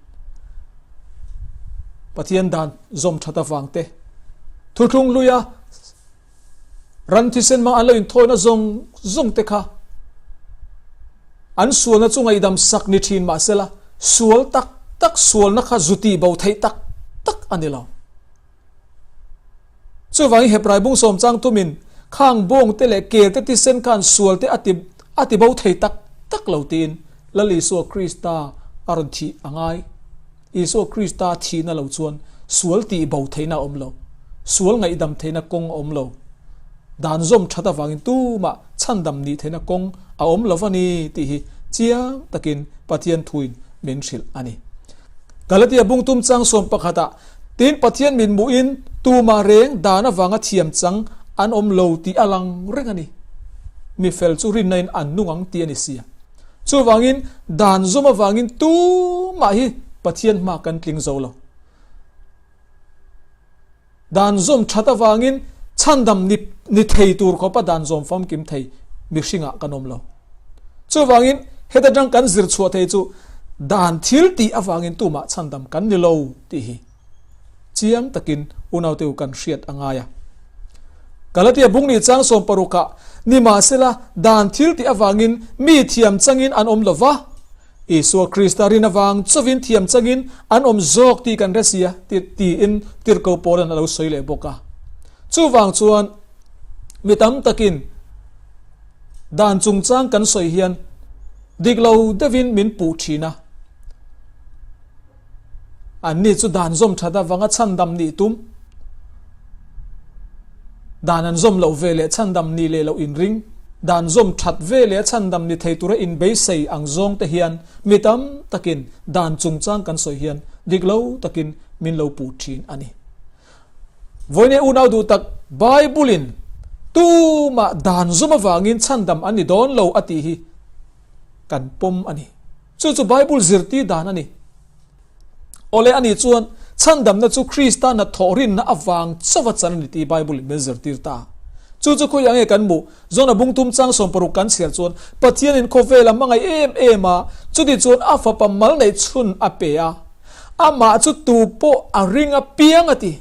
Pathian dan zawm that avang te thuthlung hluia Ran thisen hmang an lo inthawina zawng zawng te kha an sualna chu ngaihdam sak ni thin mahsela sual tak tak sualna kha zu tih bo theih tak tak a ni lo. Chuvangin Hebrai bung sawm chang thumin khang bawng te leh kel te thisen khan sual te a ti a ti bo thei tak tak lo tiin Lal Isua Krista a rawn thih a ngai. Isua Krista thihna lo chuan sual tih bo theihna a awm lo. Sual ngaihdam theihna kawng a awm lo. Dan zawm that avangin tumah chhandam nih theihna kawng a awm lo va ni tih hi chiang takin Pathian thuin min hrilh a ni. Galatia bungtum chang sawm pakhatah, Tin, Pathian min hmuhin tumah reng dan avanga thiam chang an awm lo tih a lang reng a ni. Mi fel chu rinna in an nung ang tih a ni sia. Chuvangin, dan zawm avangin tumah hi Pathian hma kan tling zo lo. Dan zawm that avangin chhandam ni ni thei tur khawpa dan zawm famkim thei mihringah kan awm lo. Chuvangin, heta tang kan zir chhuah thei chu dan thil tih avangin tumah chhandam kan ni lo tih hi. chiang takin unaute u kan hriat a ngai a. Galatia bung ni chang sawmparukah, Nimahsela, dan thil tih avangin mi thiam changin an awm lo va, Isua Krista rin avang chauhin thiam changin an awm zawk tih kan hre sia, tiin Tirhkoh Paula'n a lo sawi leh bawk a. Chuvang chuan mi tam takin dan chungchang kan sawi hian dik lo deuhin min puh thin a. Anni chu dan zawm that avanga chhandam nih tum, dan an zawm loh ve leh chhandam nih leh loh inring, dan zawm that ve leh a chhandam ni thei tura inbeisei ang zawng te hian mi tam takin dan chungchang kan sawi hian dik lo takin min lo puh thin a ni. Vawiin unau duh tak Bible-in tumah dan zawm avangin chhandam an ni dawn lo a tih hi kan pawm a ni. Chu chu Bible zirtir dan a ni. Awle a nih chuan chhandamna chu Krista hnathawh rinna avang chauha chan a ni tih Bible in min zirtir ta. Chu chu khawiah nge kan hmuh? Jona bungtum chang 60 kan chhiar chuan Pathianin khawvel a hmangaih em em a, chuti chuan a fapa mal neih chhun a pe a, amah chu tu pawh a ring apiang a ti.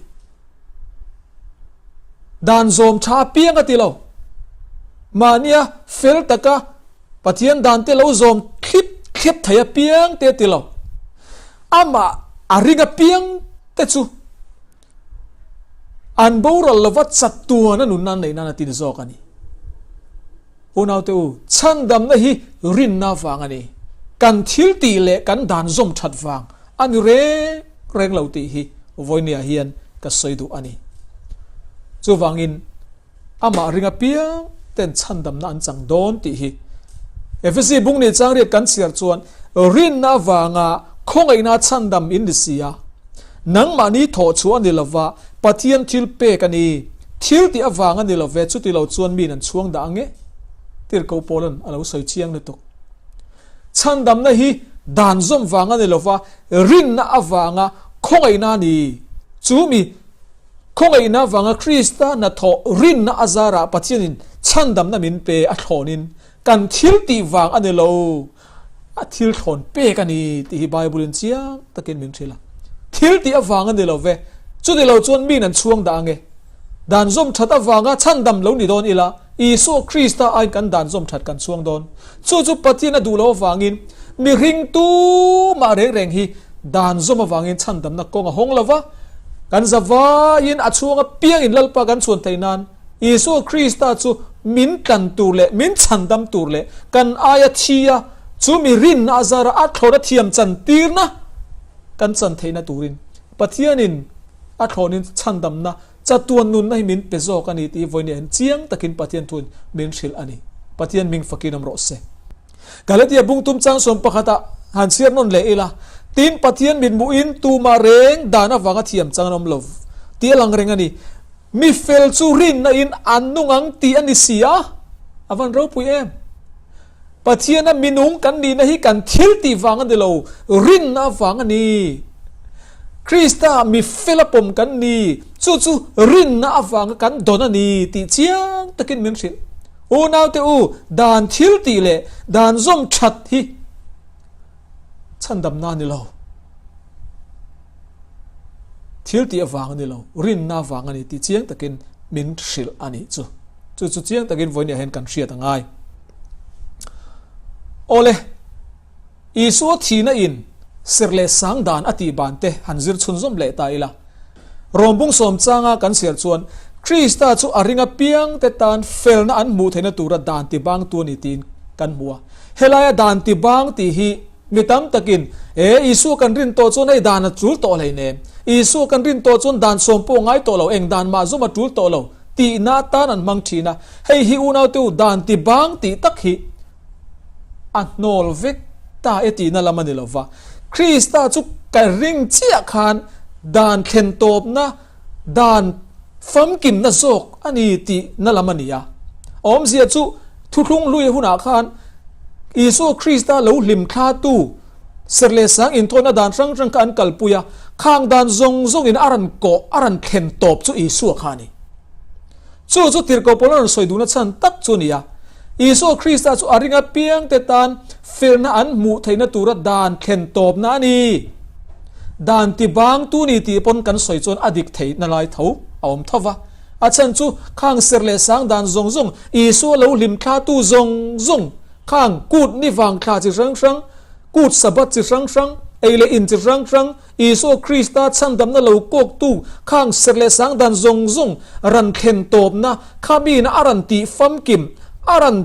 Dan zawm tha apiang a ti lo. Mahnia fel taka Pathian dan te lo zawm thlip thlep thei apiang te ti lo. Amah a ring apiang te chu an boral lova chatuan a nunna an neih nan a tin zawk a ni. Unaute u, chhandamna hi rinna vang a ni. Kan thil tih leh kan dan zawm that vang a ni reng reng lo tih hi vawinia hian ka sawi duh a ni. Chuvangin, Amah ring apiang ten chhandamna an chang dawn tih hi Efesi bung nih chang riat kan chhiar chuan rinna avanga khawngaihna chhandam in ni si a. Nangmahni thawh chhuah a ni lova, Pathian thil pek a ni. Thil tih avang a ni lo ve, chuti lo chuan miin an chhuang dah ang e. Tirhkoh Paula'n a lo sawi chiang lutuk. Chhandamna hi dan zawm vang a ni lova, rinna avanga khawngaihna a ni. Chu mi Khawngaihna avanga Krista hnathawh rinna a zarah Pathianin chhandamna min pe a thlawnin kan thil tih vang a ni lo, a thil thlawn pek a ni tih hi Bible-in chiang takin min hrilh a. Thil tih avang a ni lo ve, chuti lo chuan miin an chhuang dah ang e. Dan zawm that avanga chhandam lo ni dawn ila, Isua Krista aiin kan dan zawm that kan chhuang dawn. Chu chu Pathian a duh loh avangin mihring tumah reng reng hi dan zawm avangin chhandamna kawng a hawng lo va, kan zavaiin a chhuang apiangin Lalpa kan chhuan theih nan Isua Krista chu min tlan tur leh min chhandam tur leh kan aia thi a, chu mi rinna a zara a thlawna thiam chantirna kan chan theihna turin Pathianin a thlawnin chhandamna Chatuan nunna hi min pe zawk a ni tih hi vawiin hian chiang takin Pathian thuin min hrilh a ni. Pathian ming fakin awm rawh se. Galatia bungtum chang 11 ah han chhiar nawn leh ila, Tin, Pathian mitmuhin tumah reng dan avanga thiam chang an awm lo tih a lang reng a ni. Mi fel chu rinna in an nung ang tih a ni si a, a van ropui em! Pathiana minung kan nihna hi kan thil tih vang a ni lo, rinna avang a ni. Krista mi fel a pawm kan ni, chu chu rinna avanga kan dawn a ni tih chiang takin min hrilh. Unaute u, dan thil tih leh dan zawm that hi chhandamna a ni lo. Thil tih avang a ni lo, rinna avang a ni tih chiang takin min hrilh a nih chu. Chu chu chiang takin vawiin ah hian kan hriat a ngai. Awle, Isua thihna in serh leh sang dan a tih ban te han zir chhunzawm leh ta ila. Rawmbung sawm changa kan chhiar chuan Krista chu a ring apiang te tan felna an hmuh theihna tura dan tibang tu a ni tiin kan hmu a. Helaia dan tibang tih hi Mi tam takin, E, Isua kan rin tawh chuan hei dan a tul tawh hleinem. Isua kan rin tawh chuan dan sawm pawh ngai tawh lo, eng dan mah zawm a tul tawh lo, tihna atan an hmang thin a. Hei hi unaute u, dan ti bang tih tak hi a hnawl vek ta e tihna lam a ni lo va. Krista chu ka ring chiah khan dan thlen tawpna, Dan famkimna zawk a ni tih na lam a ni a. Awmzia chu thuthlung hlui hunah khan Isua Krista lo hlim thlatu serh leh sang inthawina dan hrang hrang kha an kalpui a, khang dan zawng zawngin a rawn kawh, a rawn thlen tawp chu Isua kha a ni. Chu chu tirhkoh pawl a rawn sawi duhna chhan tak chu a ni a. Isua Krista chu a ring apiangte tan felna an hmuh theihna tura dan thlen tawpna a ni. Dan ti bang tu ni tih pawn kan sawi chuan a dik theihna lai tho a awm tho va. A chhan chu khang serh leh sang dan zawng zawng, Isua lo hlim thla tu zawng zawng, khang kut ni vang thla chi hrang hrang, kut Sabbath chi hrang hrang, ei leh in chi hrang hrang, Isua Krista chhandamna lo kawk tu khang serh leh sang dan zawng zawng ran thlen tawpna kha miin a ran tih famkim, a ran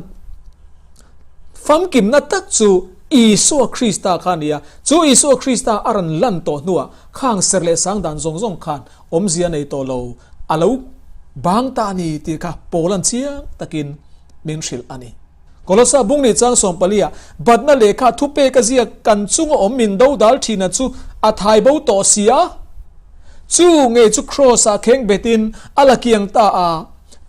Famkimna tak chu Isua Krista kha a ni a, chu Isua Krista a rawn lan tawh hnuah khang ser leh sang dan zawng zawng khan awmzia nei tawh lo a lo bang ta a ni tih kha Paula'n chiang takin min hrilh a ni. Kolosa bung ni chang sawmpalia batna lehkha thupek a ziak kan chunga awm min dodal thina chu a thai bo tawh si a, chu ngei chu Kraws-ah kheng betin a la kiang ta a.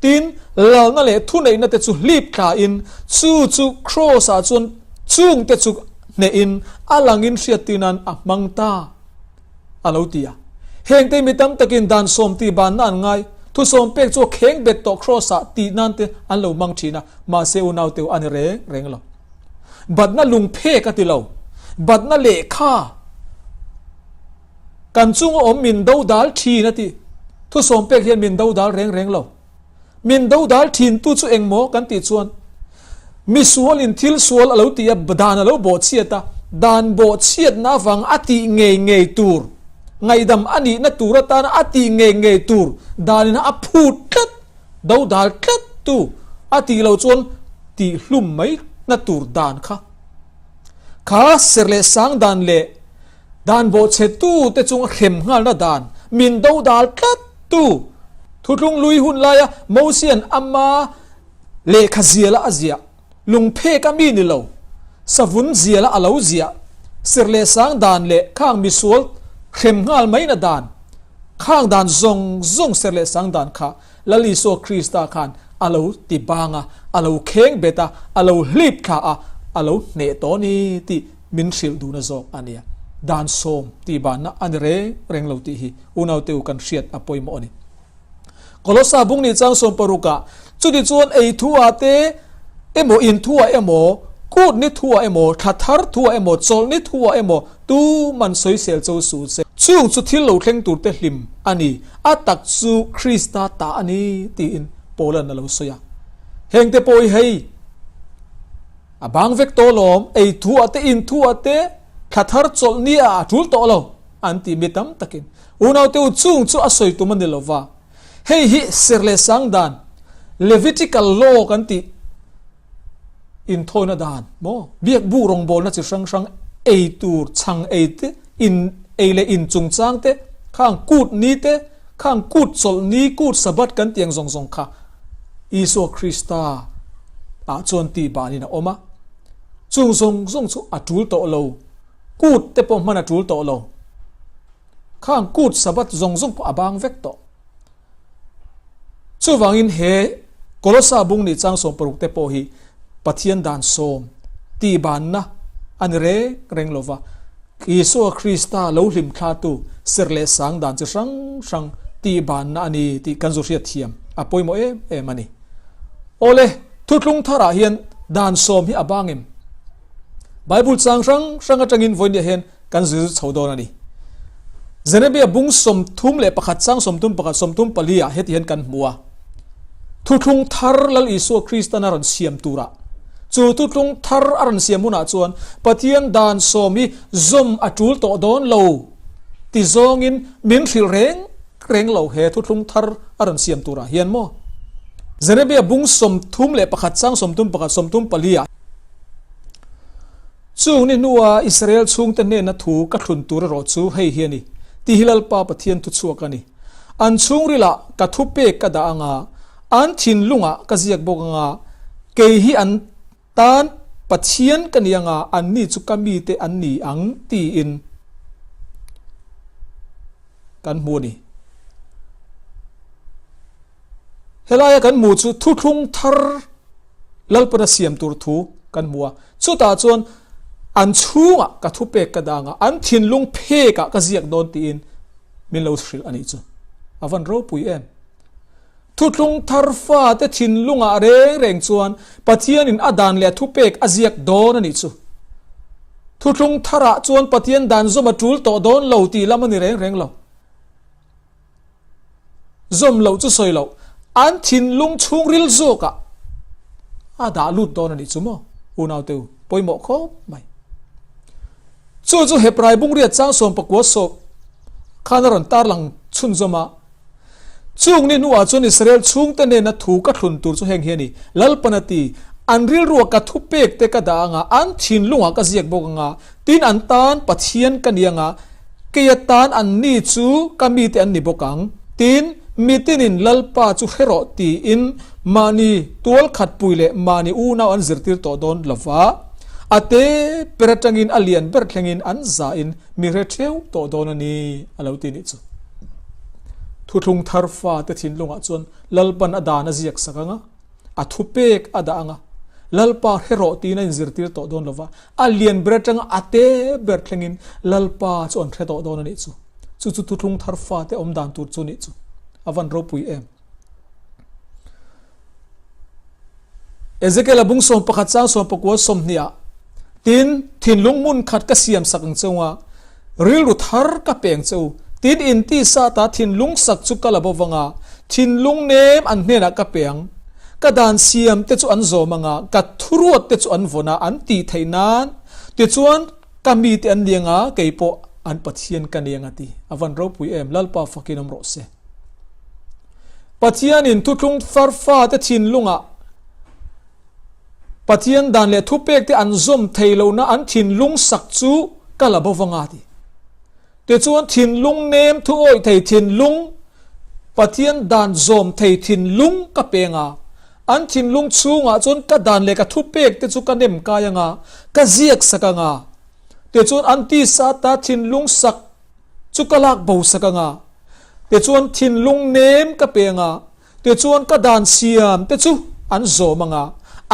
Tin, lalna leh thuneihna te chu hlip thlain, chu chu Kraws-ah chuan chungte chu hnehin a langin hriattir nan a hmang ta, a lo ti a. Hengte mi tam takin dan sawm tih banna an ngai, thusawm pek chu a kheng bet tawh Kraws-ah tih nan te an lo hmang thin a, mahse unaute a ni reng reng lo. Batna lungphek a ti lo, batna lehkha. Kan chunga awm min do dal thin a ti. Thusawm pek hian min do dal reng reng lo. Min do dal thin tu chu eng maw kan tih chuan mi sualin thil sual a lo ti a, dan a lo bawhchhiat a, dan bawhchhiatna avang a tih ngei ngei tur, ngaihdam a nihna tur atana a tih ngei ngei tur danin a phut tlat, do dal tlat tu a tih loh chuan tihhlum mai na tur dan kha. Kha ser leh sang dan leh Dan bawhchhetu te chung a hrem nghalna dan min do dal tlat tu Thuthlung lui hun laia Mosian ama lehkha ziala a ziah, lungphek a mi ni lo, savun ziala a lo ziah, serh leh sang dan leh khang misual hrem nghal maina dan, khang dan zawng zawng serh leh sang dan kha Lal Isua Krista khan a lo ti bang a, a lo kheng bet a, a lo hlip thla a, a lo hneh tawh ni tih min hrilh duhna zawk a nia. Dan sawm tih banna a ni reng reng lo tih hi unaute u kan hriat a pawimawh a ni. Kolossa bung nih chang 16 ah chutichuan ei thu ah te emaw in thu ah emaw, kut ni thu ah emaw, thla thar thu ah emaw, chawlh ni thu ah emaw tu man sawisel cho su che. Chung chu thil lo thleng tur te hlim a ni, a tak chu Krista ta a ni tiin Paula'n a lo sawi a. Hengte pawh hi hei a bang vek tawh lawm, ei thu ah te, in thu ah te, thla thar chawlh ni ah a tul tawh lo an ti mi tam takin. Unaute u chung chu a sawi tum a ni lova, hei hi ser leh sang dan, Levitical law kan tih, inthawina dan maw biak bu rawngbawlna chi hrang hrang ei tur chhang ei te in ei leh in chungchang te khang kut ni te khang kut chawlh ni kut Sabbath kan tih ang zawng zawng kha Isua Krista ah chuan tih banin a awm a chung zawng zawng chu a tul tawh lo kut te pawh hman a tul tawh lo khang kut Sabbath zawng zawng pawh a bang vek tawh. Chuvangin he Kolossa bung nih chang 16 te pawh hi Pathian dan sawm tihbanna a ni reng reng lo va, Isua Krista lo hlimthlatu serh leh sang dan chi hrang hrang tihbanna a ni tih kan zu hriat thiam a pawimawh em em a ni. Awle, thuthlung tharah hian dan sawm hi a bang em? Bible chang hrang hrang atangin vawinia hian Kan zir chho dawn a ni. Jeremia bung 31 chang 31 34 ah heti hian kan hmu a, Thuthlung thar Lal Isua Kristan a rawn siam turah, chu thuthlung thar a rawn siam hunah chuan Pathian dan sawm hi zawm a tul tawh dawn lo ti zawngin min hrilh reng reng lo he thuthlung thar a rawn siam turah hian maw? Jeremia bung 31 chang 31 34 ah. Chung ni hnua Israel chhungte hnena thu ka thlun tur erawh chu hei hi a ni, tih hi Lalpa Pathian thu chhuak a ni. An chhungrilah ka thu pek ka dah anga, an thinlungah ka ziak bawk anga, kei hi an tan Pathian ka ni anga, anni chu ka mite an ni ang, tiin kan hmu a ni. Helaia kan hmuh chu thuthlung thar Lalpana siam tur thu kan hmu a, chutah chuan an chhungah ka thupek ka dang a, an thinlung phekah ka ziak dawn tiin min lo hrilh a nih chu. A van ropui em! Thuthlung thar fate thinlungah reng reng chuan Pathianin a dan leh a thupek a ziak dawn a nih chu. Thuthlung tharah chuan Pathian dan zawm a tul tawh dawn lo tih lam a ni reng reng lo. Zawm loh chu sawi loh, an thinlung chhungril zawkah a dah lut dawn a nih chu maw? Unaute u, pawimawh khawp mai. Chu chu Hebrai bungriat chang 19 sawp khan a rawn tarlang chhunzawm a, Chung ni hnuah chuan Israel chhungte nena thu ka thlun tur chu heng hi a ni, Lalpan a ti, an rilruah ka thupek te ka dah anga, an thinlungah ka ziak bawk anga, tin an tan Pathian ka ni anga, kei atan anni chu ka mite an ni bawk ang. Tin, mitinin Lalpa chu hre rawh tiin mahni tualkhatpui leh mahni unau an zirtir tawh dawn lova, a te ber atangin a lian ber thlengin an zahin mi hre theu tawh dawn a ni, a lo ti nih chu. Thuthlung thar fate thinlungah chuan Lalpan a dan a ziak sak ang a, a thupek a dah ang a, Lalpa hre rawh tiin a inzirtir tawh dawn lova, a lian ber atanga a te ber thlengin Lalpa chu an hre tawh dawn a nih chu. Chu chu thuthlung thar fate awm dan tur chu nih chu. A van ropui em. Ezekiel a bung 11 chang 19 20 ah, Tin, thinlung hmun khat ka siam sak ang cheu a, rilru thar ka peng cheu, tin in tisa ta thinlung sak chu ka la bo vang a, thinlung nem an hnenah ka pe ang. Ka dan siam te chu an zawm ang a, ka thuruat te chu an vawn a, an tih theih nan. Tichuan, ka mite an ni ang a, kei pawh an Pathian ka ni ang a ti. A van ropui em, Lalpa fakin awm rawh se. Pathianin thuthlung far fate thinlungah Pathian dan leh thupekte an zawm thei lohna an thinlung sak chu ka la bo vang a ti. Tichuan thinlung nem thu awih thei thinlung, Pathian dan zawm thei thinlung ka peng a, an thinlung chhungah chuan ka dan leh ka thupekte chu ka nem kai ang a, ka ziak sak ang a. Tichuan an tisa ta thinlung sak chu ka lak bo sak ang a, tichuan thinlung nem ka pe ang a, tichuan ka dan siam te chu an zawm ang a,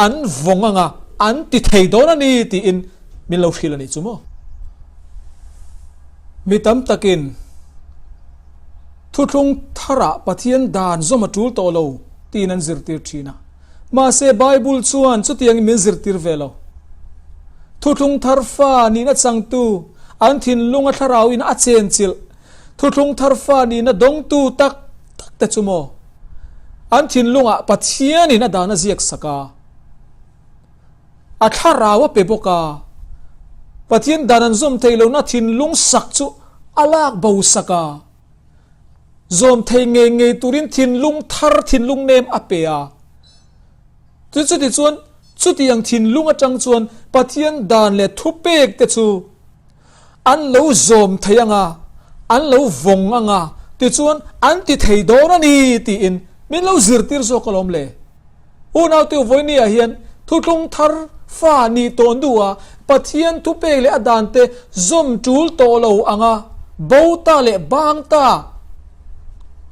an vawng ang a, an ti thei dawn a ni tiin min lo hrilh a nih chu maw. Mi tam takin thuthlung tharah Pathian dan zawm a tul tawh lo tiin an zirtir thin a. Mahse, Bible chuan chutiangin min zirtir ve lo. Thuthlung thar fa nihna changtu, an thinlunga thlarauin a chenchilh, thuthlung thar fa nihna dawngtu tak tak te chu maw? An thinlungah Pathianin a dan a ziak sak a, a thlarau a pe bawk a. Pathian dan an zawm thei lohna thinlung sak chu a lak bo sak a. Zawm thei ngei ngei turin thinlung thar thinlung nem a pe a. Chu chuti chuan chutiang thinlung atang chuan Pathian dan leh thupek te chu an lo zawm thei ang a, an lo vawng ang a, tichuan an ti thei dawn a ni tiin min lo zirtir zawk alawm le. Unaute vawinia hian thutlung thar fa nih tawh hnuah Pathian thupek leh a dante zawm tul tawh lo anga bo ta leh bang ta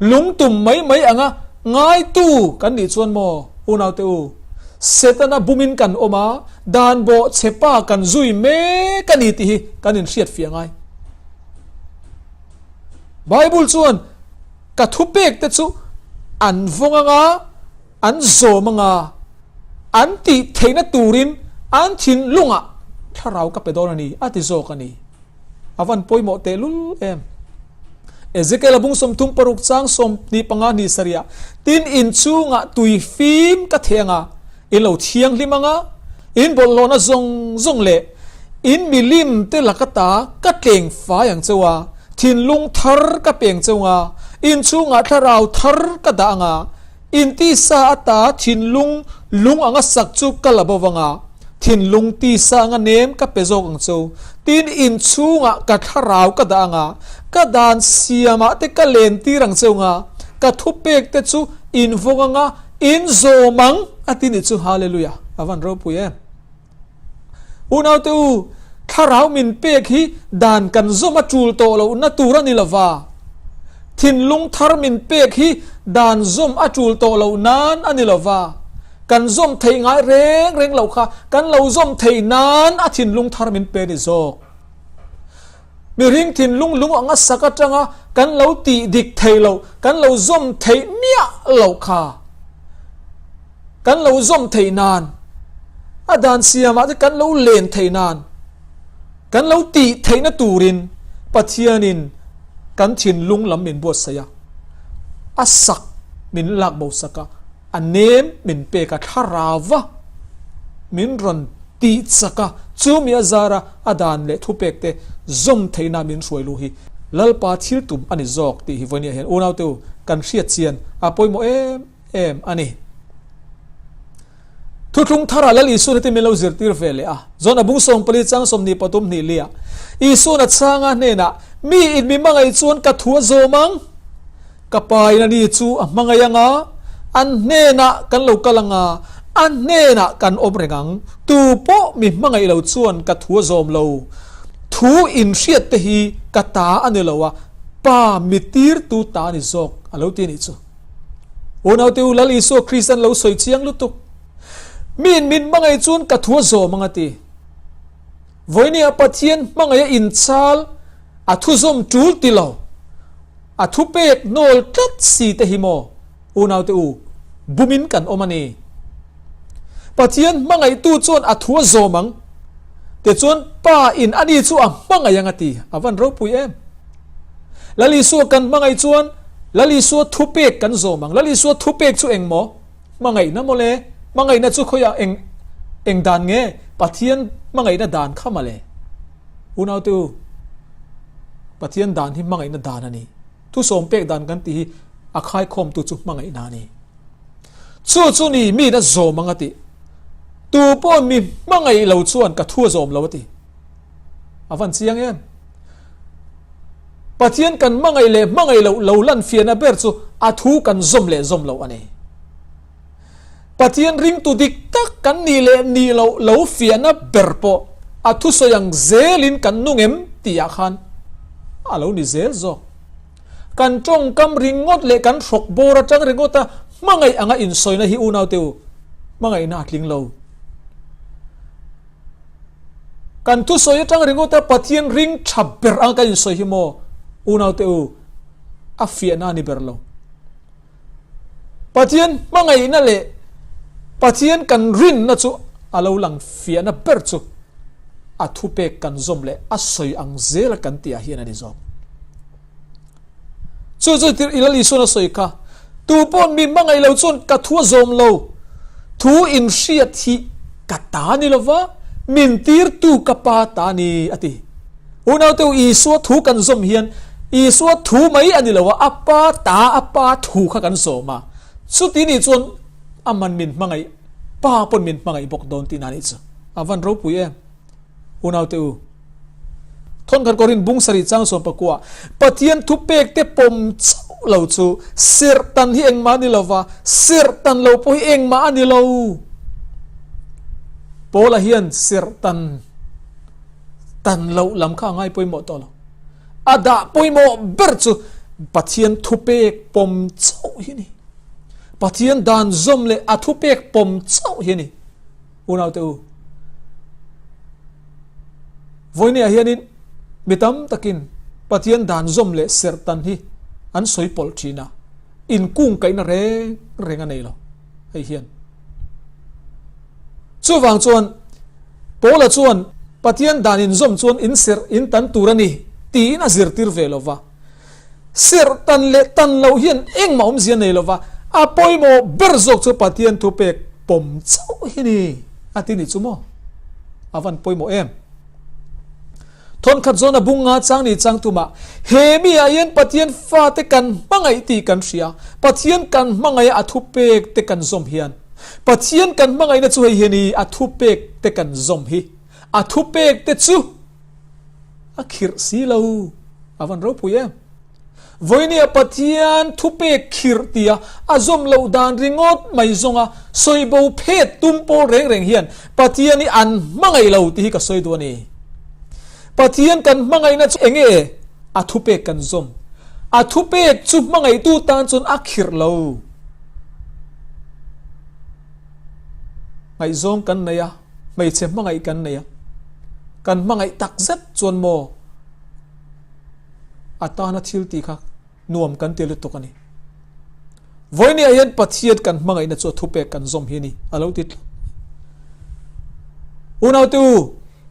lungtum mai mai anga ngaitu kan nih chuan maw unaute u, Setana bumin kan awm a, dan bawh chhepa kan zui mek a ni tih hi kan inhriat fiah ngai. Bible chuan Ka thupek te chu an vawng anga, an zawm anga, an tih theihna turin an thinlungah thlarau ka pe dawn a ni, a ti zawk a ni. A van pawimawh tehlul em. Ezekiel a bung 36 chang 25 hnih sarih ah, Tin inchungah tui fim ka theh anga, in lo thianghlim anga, in bawlhhlawhna zawng zawng leh in milim te laka ta ka tleng fai ang cheu a, Thinlung thar ka peng cheu nga, inchhungah thlarau thar ka dah anga, in tisa ata thinlung lung anga sak chu ka la bo vanga, thinlung tisa anga nem ka pe zawk ang cheu. Tin, inchhungah ka thlarau ka dah anga, ka dan siamah te ka len tir ang cheu nga, ka thupek te chu in vawng anga, in zawm ang, a ti nih chu. Hallelujah! A van ropui em! Unaute u, thlarau min pek hi dan kan zawm a tul tawh lohna tur a ni lova, thinlung thar min pek hi dan zawm a tul tawh loh nan a ni lova, kan zawm theih ngai reng reng loh kha kan lo zawm theih nan a thinlung thar min pe ni zawk. Mihring thinlung lung anga sak atanga kan lo tih dik theih loh, kan lo zawm theih miah loh kha, Kan lo zawm theih nan, a dan siamah te kan lo len theih nan. Kan lo tih theihna turin Pathianin kan thinlung lam min buatsaih a, a sak min lak bo sak a, a nem min pek a, thlarau a min rawn tih chak a, chumi a zara a dan leh thupek te zawm theihna min hruai luh hi Lalpa thil tum a ni zawk tih hi vawinia hian unaute u kan hriat chian a pawimawh em em a ni. Thuthlung tharah Lal Isuan heti min lo zirtir ve leh a, John a bung 14 chang 23 hnih liah, Isuan a chhanga hnenah, Mi in mi hmangaih chuan ka thu a zawm ang, ka pa in ani chu a hmangaih ang a, an hnenah kan lo kal ang a, a hnenah kan awm reng ang, tu pawh mi hmangaih lo chuan ka thu a zawm lo, thu in hriat te hi ka ta a ni lo a, Pa mi tirtu ta a ni zawk, a lo ti a nih chu. Unaute u, Lal Isua Kristan lo sawi chiang lutuk. Miin min hmangaih chuan ka thu a zawm ang a ti. Vawinia Pathian hmangaih a inchal, a thu zawm tul ti lo, a thu pek hnawl tlat si te hi maw, unaute u, bumin kan awm a ni. Pathian hmangaihtu chuan a thu a zawm ang, tichuan Pa in ani chu a hmangaih ang a ti. A van ropui em! Lal Isua kan hmangaih chuan Lal Isua thupek kan zawm ang. Lal Isua thupek chu eng maw? Hmangaihna maw le? Hmangaihna chu khawiah eng eng dan nge? Pathian hmangaihna dan kha maw le? Unaute u, Pathian dan hi hmangaihna dan a ni. Thusawm pek dan kan tih hi a khaikhawmtu chu hmangaihna a ni. Chu chu ni miin a zawm ang a tih. Tu pawh mi hmangaih lo chuan ka thu a zawm lo a ti. A van chiang em? Pathian kan hmangaih leh hmangaih loh lo lan fiahna ber chu a thu kan zawm leh zawm loh a ni. Pathian ringtu dik tak kan nih leh nih loh lo fiahna ber pawh a thusawi ang zelin kan nung em tihah khan a lo ni zel zawk. Kan tawngkam ringawt leh kan hrawk bawr atang ringawta hmangaih anga insawina hi unaute u hmangaihna a tling lo. Kan thusawi atang ringawt a Pathian ring tha ber ang kan insawi hi maw unaute u a fiahna a ni ber lo. Pathian hmangaihna leh Pathian kan rinna chu a lo lang fiahna ber chu a thupek kan zawm leh a sawi ang zela kan tih ah hian a ni zawk. Chu chu tir Lal Isuan a sawi kha, Tu pawh mi hmangaih lo chuan ka thu a zawm lo, thu in hriat hi ka ta ni lova, min tirtu ka pa ta ni, a ti. Unaute u, Isua thu kan zawm hian Isua thu mai a ni lo a, a pa ta, a pa thu kha kan zawm a. Chuti nih chuan aman min hmangaih, pa pawn min hmangaih bawk dawn tihna nih chu. A van ropui em! Unaute u. Thawnkhat Korin bung sarih chang 11 Pathian thupek te pawm chauh lo chu serhtan hi engmah a ni lo va, serhtan lo pawh hi engmah a ni lo. Paula hian serhtan tan loh lam kha a ngai pawimawh tawh lo. A dah pawimawh ber chu Pathian thupek pawm chauh hi a ni. Pathian dan zawm leh a thupek pawm chauh hi a ni. Unaute u, Vawinia hianin mi tam takin Pathian dan zawm leh serh tan hi an sawi pawlh thin a, inkungkaihna reng reng a nei lo hei hian. Chuvang chuan Paula chuan Pathian dan inzawm chuan in serh in tan tur a ni tiin a zirtir ve lo va. Serh tan leh tan loh hian engmah awmzia nei lo va, a pawimawh ber zawk chu Pathian thupek pawm chauh hi ni a ti ni chu maw? A van pawimawh em? Thawnkhat zawn a bung nga chang ni chang tumah he mi ah hian Pathian fate kan hmangaih tih kan hria, Pathian kan hmangaih a a thupek te kan zawm hian Pathian kan hmangaihna chu hei hi a ni, a thupek te kan zawm hi a thupek te chu a khirh si lo, a van ropui em? Vawinia Pathian thupek khirh tia a zawm loh dan ringawt mai zawnga sawi bo phet tum pawl reng reng hian Pathian hi an hmangaih lo tih hi ka sawi duh a ni. Pathian kan hmangaihna chu enge a thupek kan zawm? A thupek chu hmangaihtu tan chuan a khirh lo. Ngaihzawng kan nei a, hmeichhe hmangaih kan nei a, kan hmangaih tak zet chuan maw a tana thil tih kha nuam kan ti lutuk a ni. Vawinia hian Pathian kan hmangaihna chu a thupek kan zawm hi a ni, a lo ti tlat. Unaute u,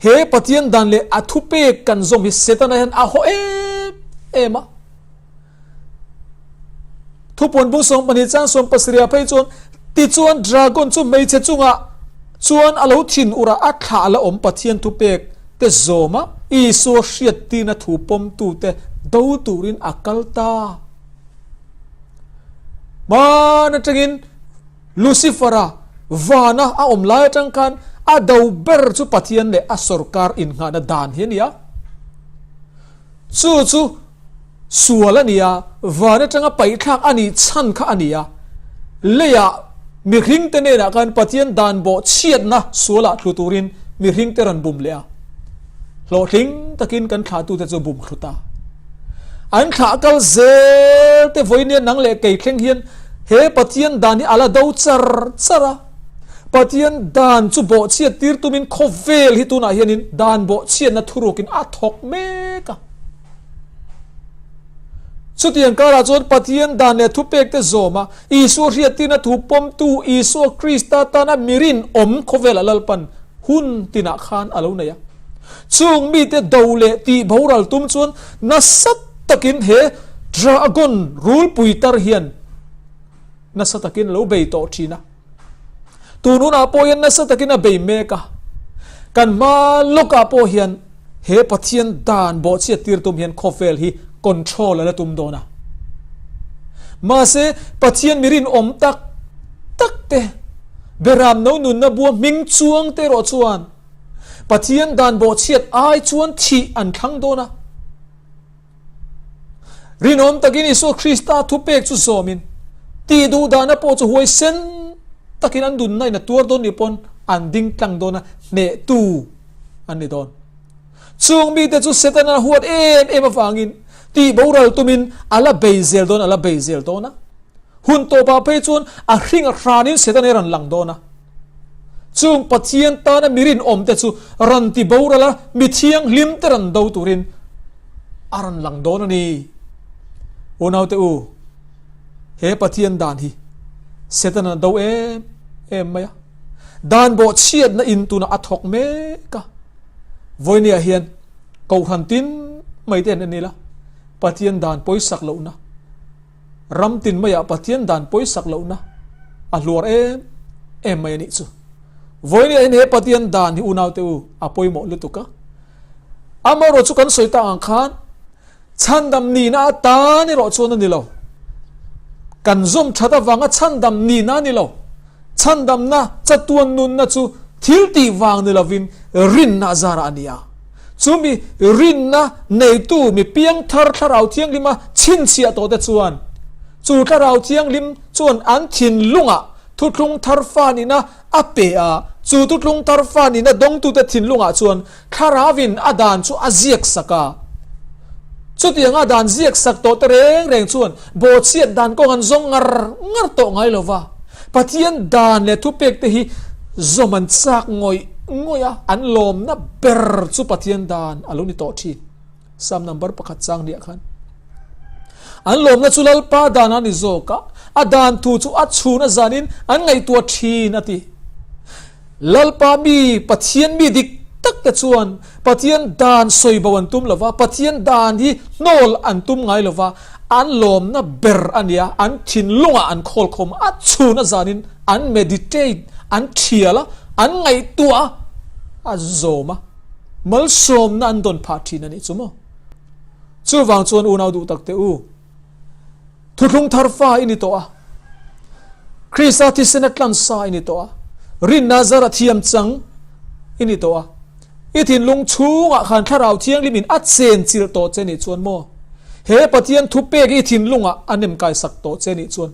He Pathian dan leh a thupek kan zawm hi Setana hian a haw em em a. Thupuan bung 12 chang 17 phei chuan tichuan dragon chu hmeichhe chungah chuan a lo thin ur a, a thlah la awm Pathian thupek te zawm a, Isua hriattirna thu pawmtute do turin a kal ta. Hmaan atangin Lucifer-a vana a awm lai atang khan a do ber chu Pathian leh a sorkar innghahna dan hi a ni a. Chu chu sual a ni a, van atanga paihthlak a nih chhan kha a ni a. Leiah mihringte hnenah khan Pathian dan bawh chhiatna sualah thlu turin mihringte rawn bum leh a. Hlawhtling takin kan thlahtute chu bum thlu ta. An thlah kal zel te vawinia nang leh kei thleng hian he Pathian dan hi a la do char char a. Pathian dan chu bawhchhiat tir tumin khawvel hi tunah hianin dan bawhchhiatna thurukin a thawk mek a. Chutiang karah chuan Pathian dan leh thupek te zawm a, Isua hriattirna thu pawmtu Isua Krista tana mirin awm khawvelah Lalpan hun tinah khan a lo nei a. Chung mite do leh tih boral tum chuan nasa takin he dragon rulpui tar hian nasa takin a lo bei tawh thin a. Tun hunah pawh hian nasa takin a bei mek a. Kan hma lawkah pawh hian he Pathian dan bawhchhiat tir tum hian khawvel hi control a la tum dawn a. Mahse, Pathian mi rinawm tak tak te, Beram no nunna bua hming chuang te erawh chuan Pathian dan bawhchhiat ai chuan thih an thlang dawn a. Rinawm takin Isua Krista thupek chu zawmin, tih duh dahna pawh chu huaisen takin an dunna in a tuar dawn nih pawn an ding tlang dawn a, hnehtu an ni dawn. Chung mite chu Setana huat em em avangin tih boral tumin a la bei zel dawn, a la bei zel dawn a. Hun tawpah phei chuan a hring a hranin Setana hi a rawn lang dawn a. Chung Pathian tana mi rinawmte chu rawn ti boral a, mi thianghlimte rawn do turin a rawn lang dawn a ni. Unaute u, he Pathian dan hi Setana do em em mai a. Dan bawhchhiatna in tunah a thawk mek a. Vawinia hian Kohhran tin mai te an en ila, Pathian dan pawisak lohna, Ram tin maiah Pathian dan pawisak lohna a hluar em em mai a nih chu. Vawinia hian he Pathian dan hi unaute u a pawimawh lutuk a. Amaherawh chu kan sawi tak ang khan chhandam nihna atan erawh chuan a ni lo. Kan zawm that avanga chhandam nihna a ni lo. Chhandamna chatuan nunna chu thil tih vang ni lovin rinna zarah a ni a. Chumi rinna neitu mi piangthar Thlarau Thianghlima chhinchhiah tawhte chuan chu Thlarau Thianghlim chuan an thinlungah thuthlung thar fa nihna a pe a, chu thuthlung thar fa nihna dawngtute thinlungah chuan Thlarauin a dan chu a ziak sak a. Chutianga dan ziak sak tawhte reng reng chuan bawhchhiat dan kawng an zawng ngar ngar tawh ngai lo va. Pathian dan leh thupekte hi zawm an chak ngawih ngawih a, an lawmna ber chu Pathian dan a lo ni tawh thin. Psalm number pakhat chang hniah khan an lawmna chu Lalpa dan a ni zawk a, a dan thu chu a chhun a zanin an ngaihtuah thin a ti. Lalpa mi, Pathian mi dik tak te chuan Pathian dan sawi bo an tum lo va, Pathian dan hi hnawl an tum ngai lo va, an lawmna ber a nia, an thinlungah an khawl khawm a, chhun a zanin an meditate, an thial a, an ngaihtuah a, a zawm a, malsawmna an dawn phah thin a nih chu maw. Chuvang chuan unau duh tak te u, Thuthlung thar fa i ni tawh a, Krista thisena tlan sa i ni tawh a, rinna zara thiam chang i ni tawh a, i thinlung chhungah khan Thlarau Thianghlimin a chen chilh tawh che nih chuan maw, he Pathian thupek i thinlungah a nem kaisak tawh che nih chuan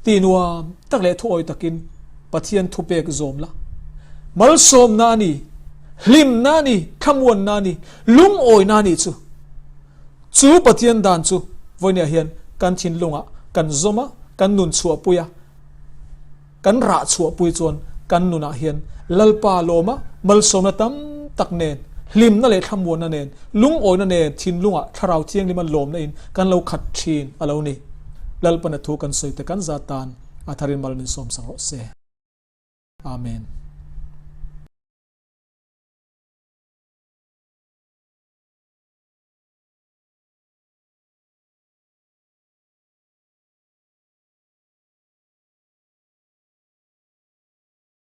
ti nuam tak leh thuawi takin Pathian thupek zawm la. Malsawmna a ni, hlimna a ni, thlamuanna a ni, lungawina a nih chu. Chu Pathian dan chu vawinia hian kan thinlungah kan zawm a, kan nun chhuahpui a, kan rah chhuahpui chuan kan nunah hian Lalpa lawma malsawmna tam tak nen, hlimna leh thlamuanna nen, lungawina nen thinlungah Thlarau Thianghlima lawmna in kan lo khat thin a lo ni. Lalpana thu kan sawi te kan zat tan a tharin mal min sawmsak rawh se. Amen.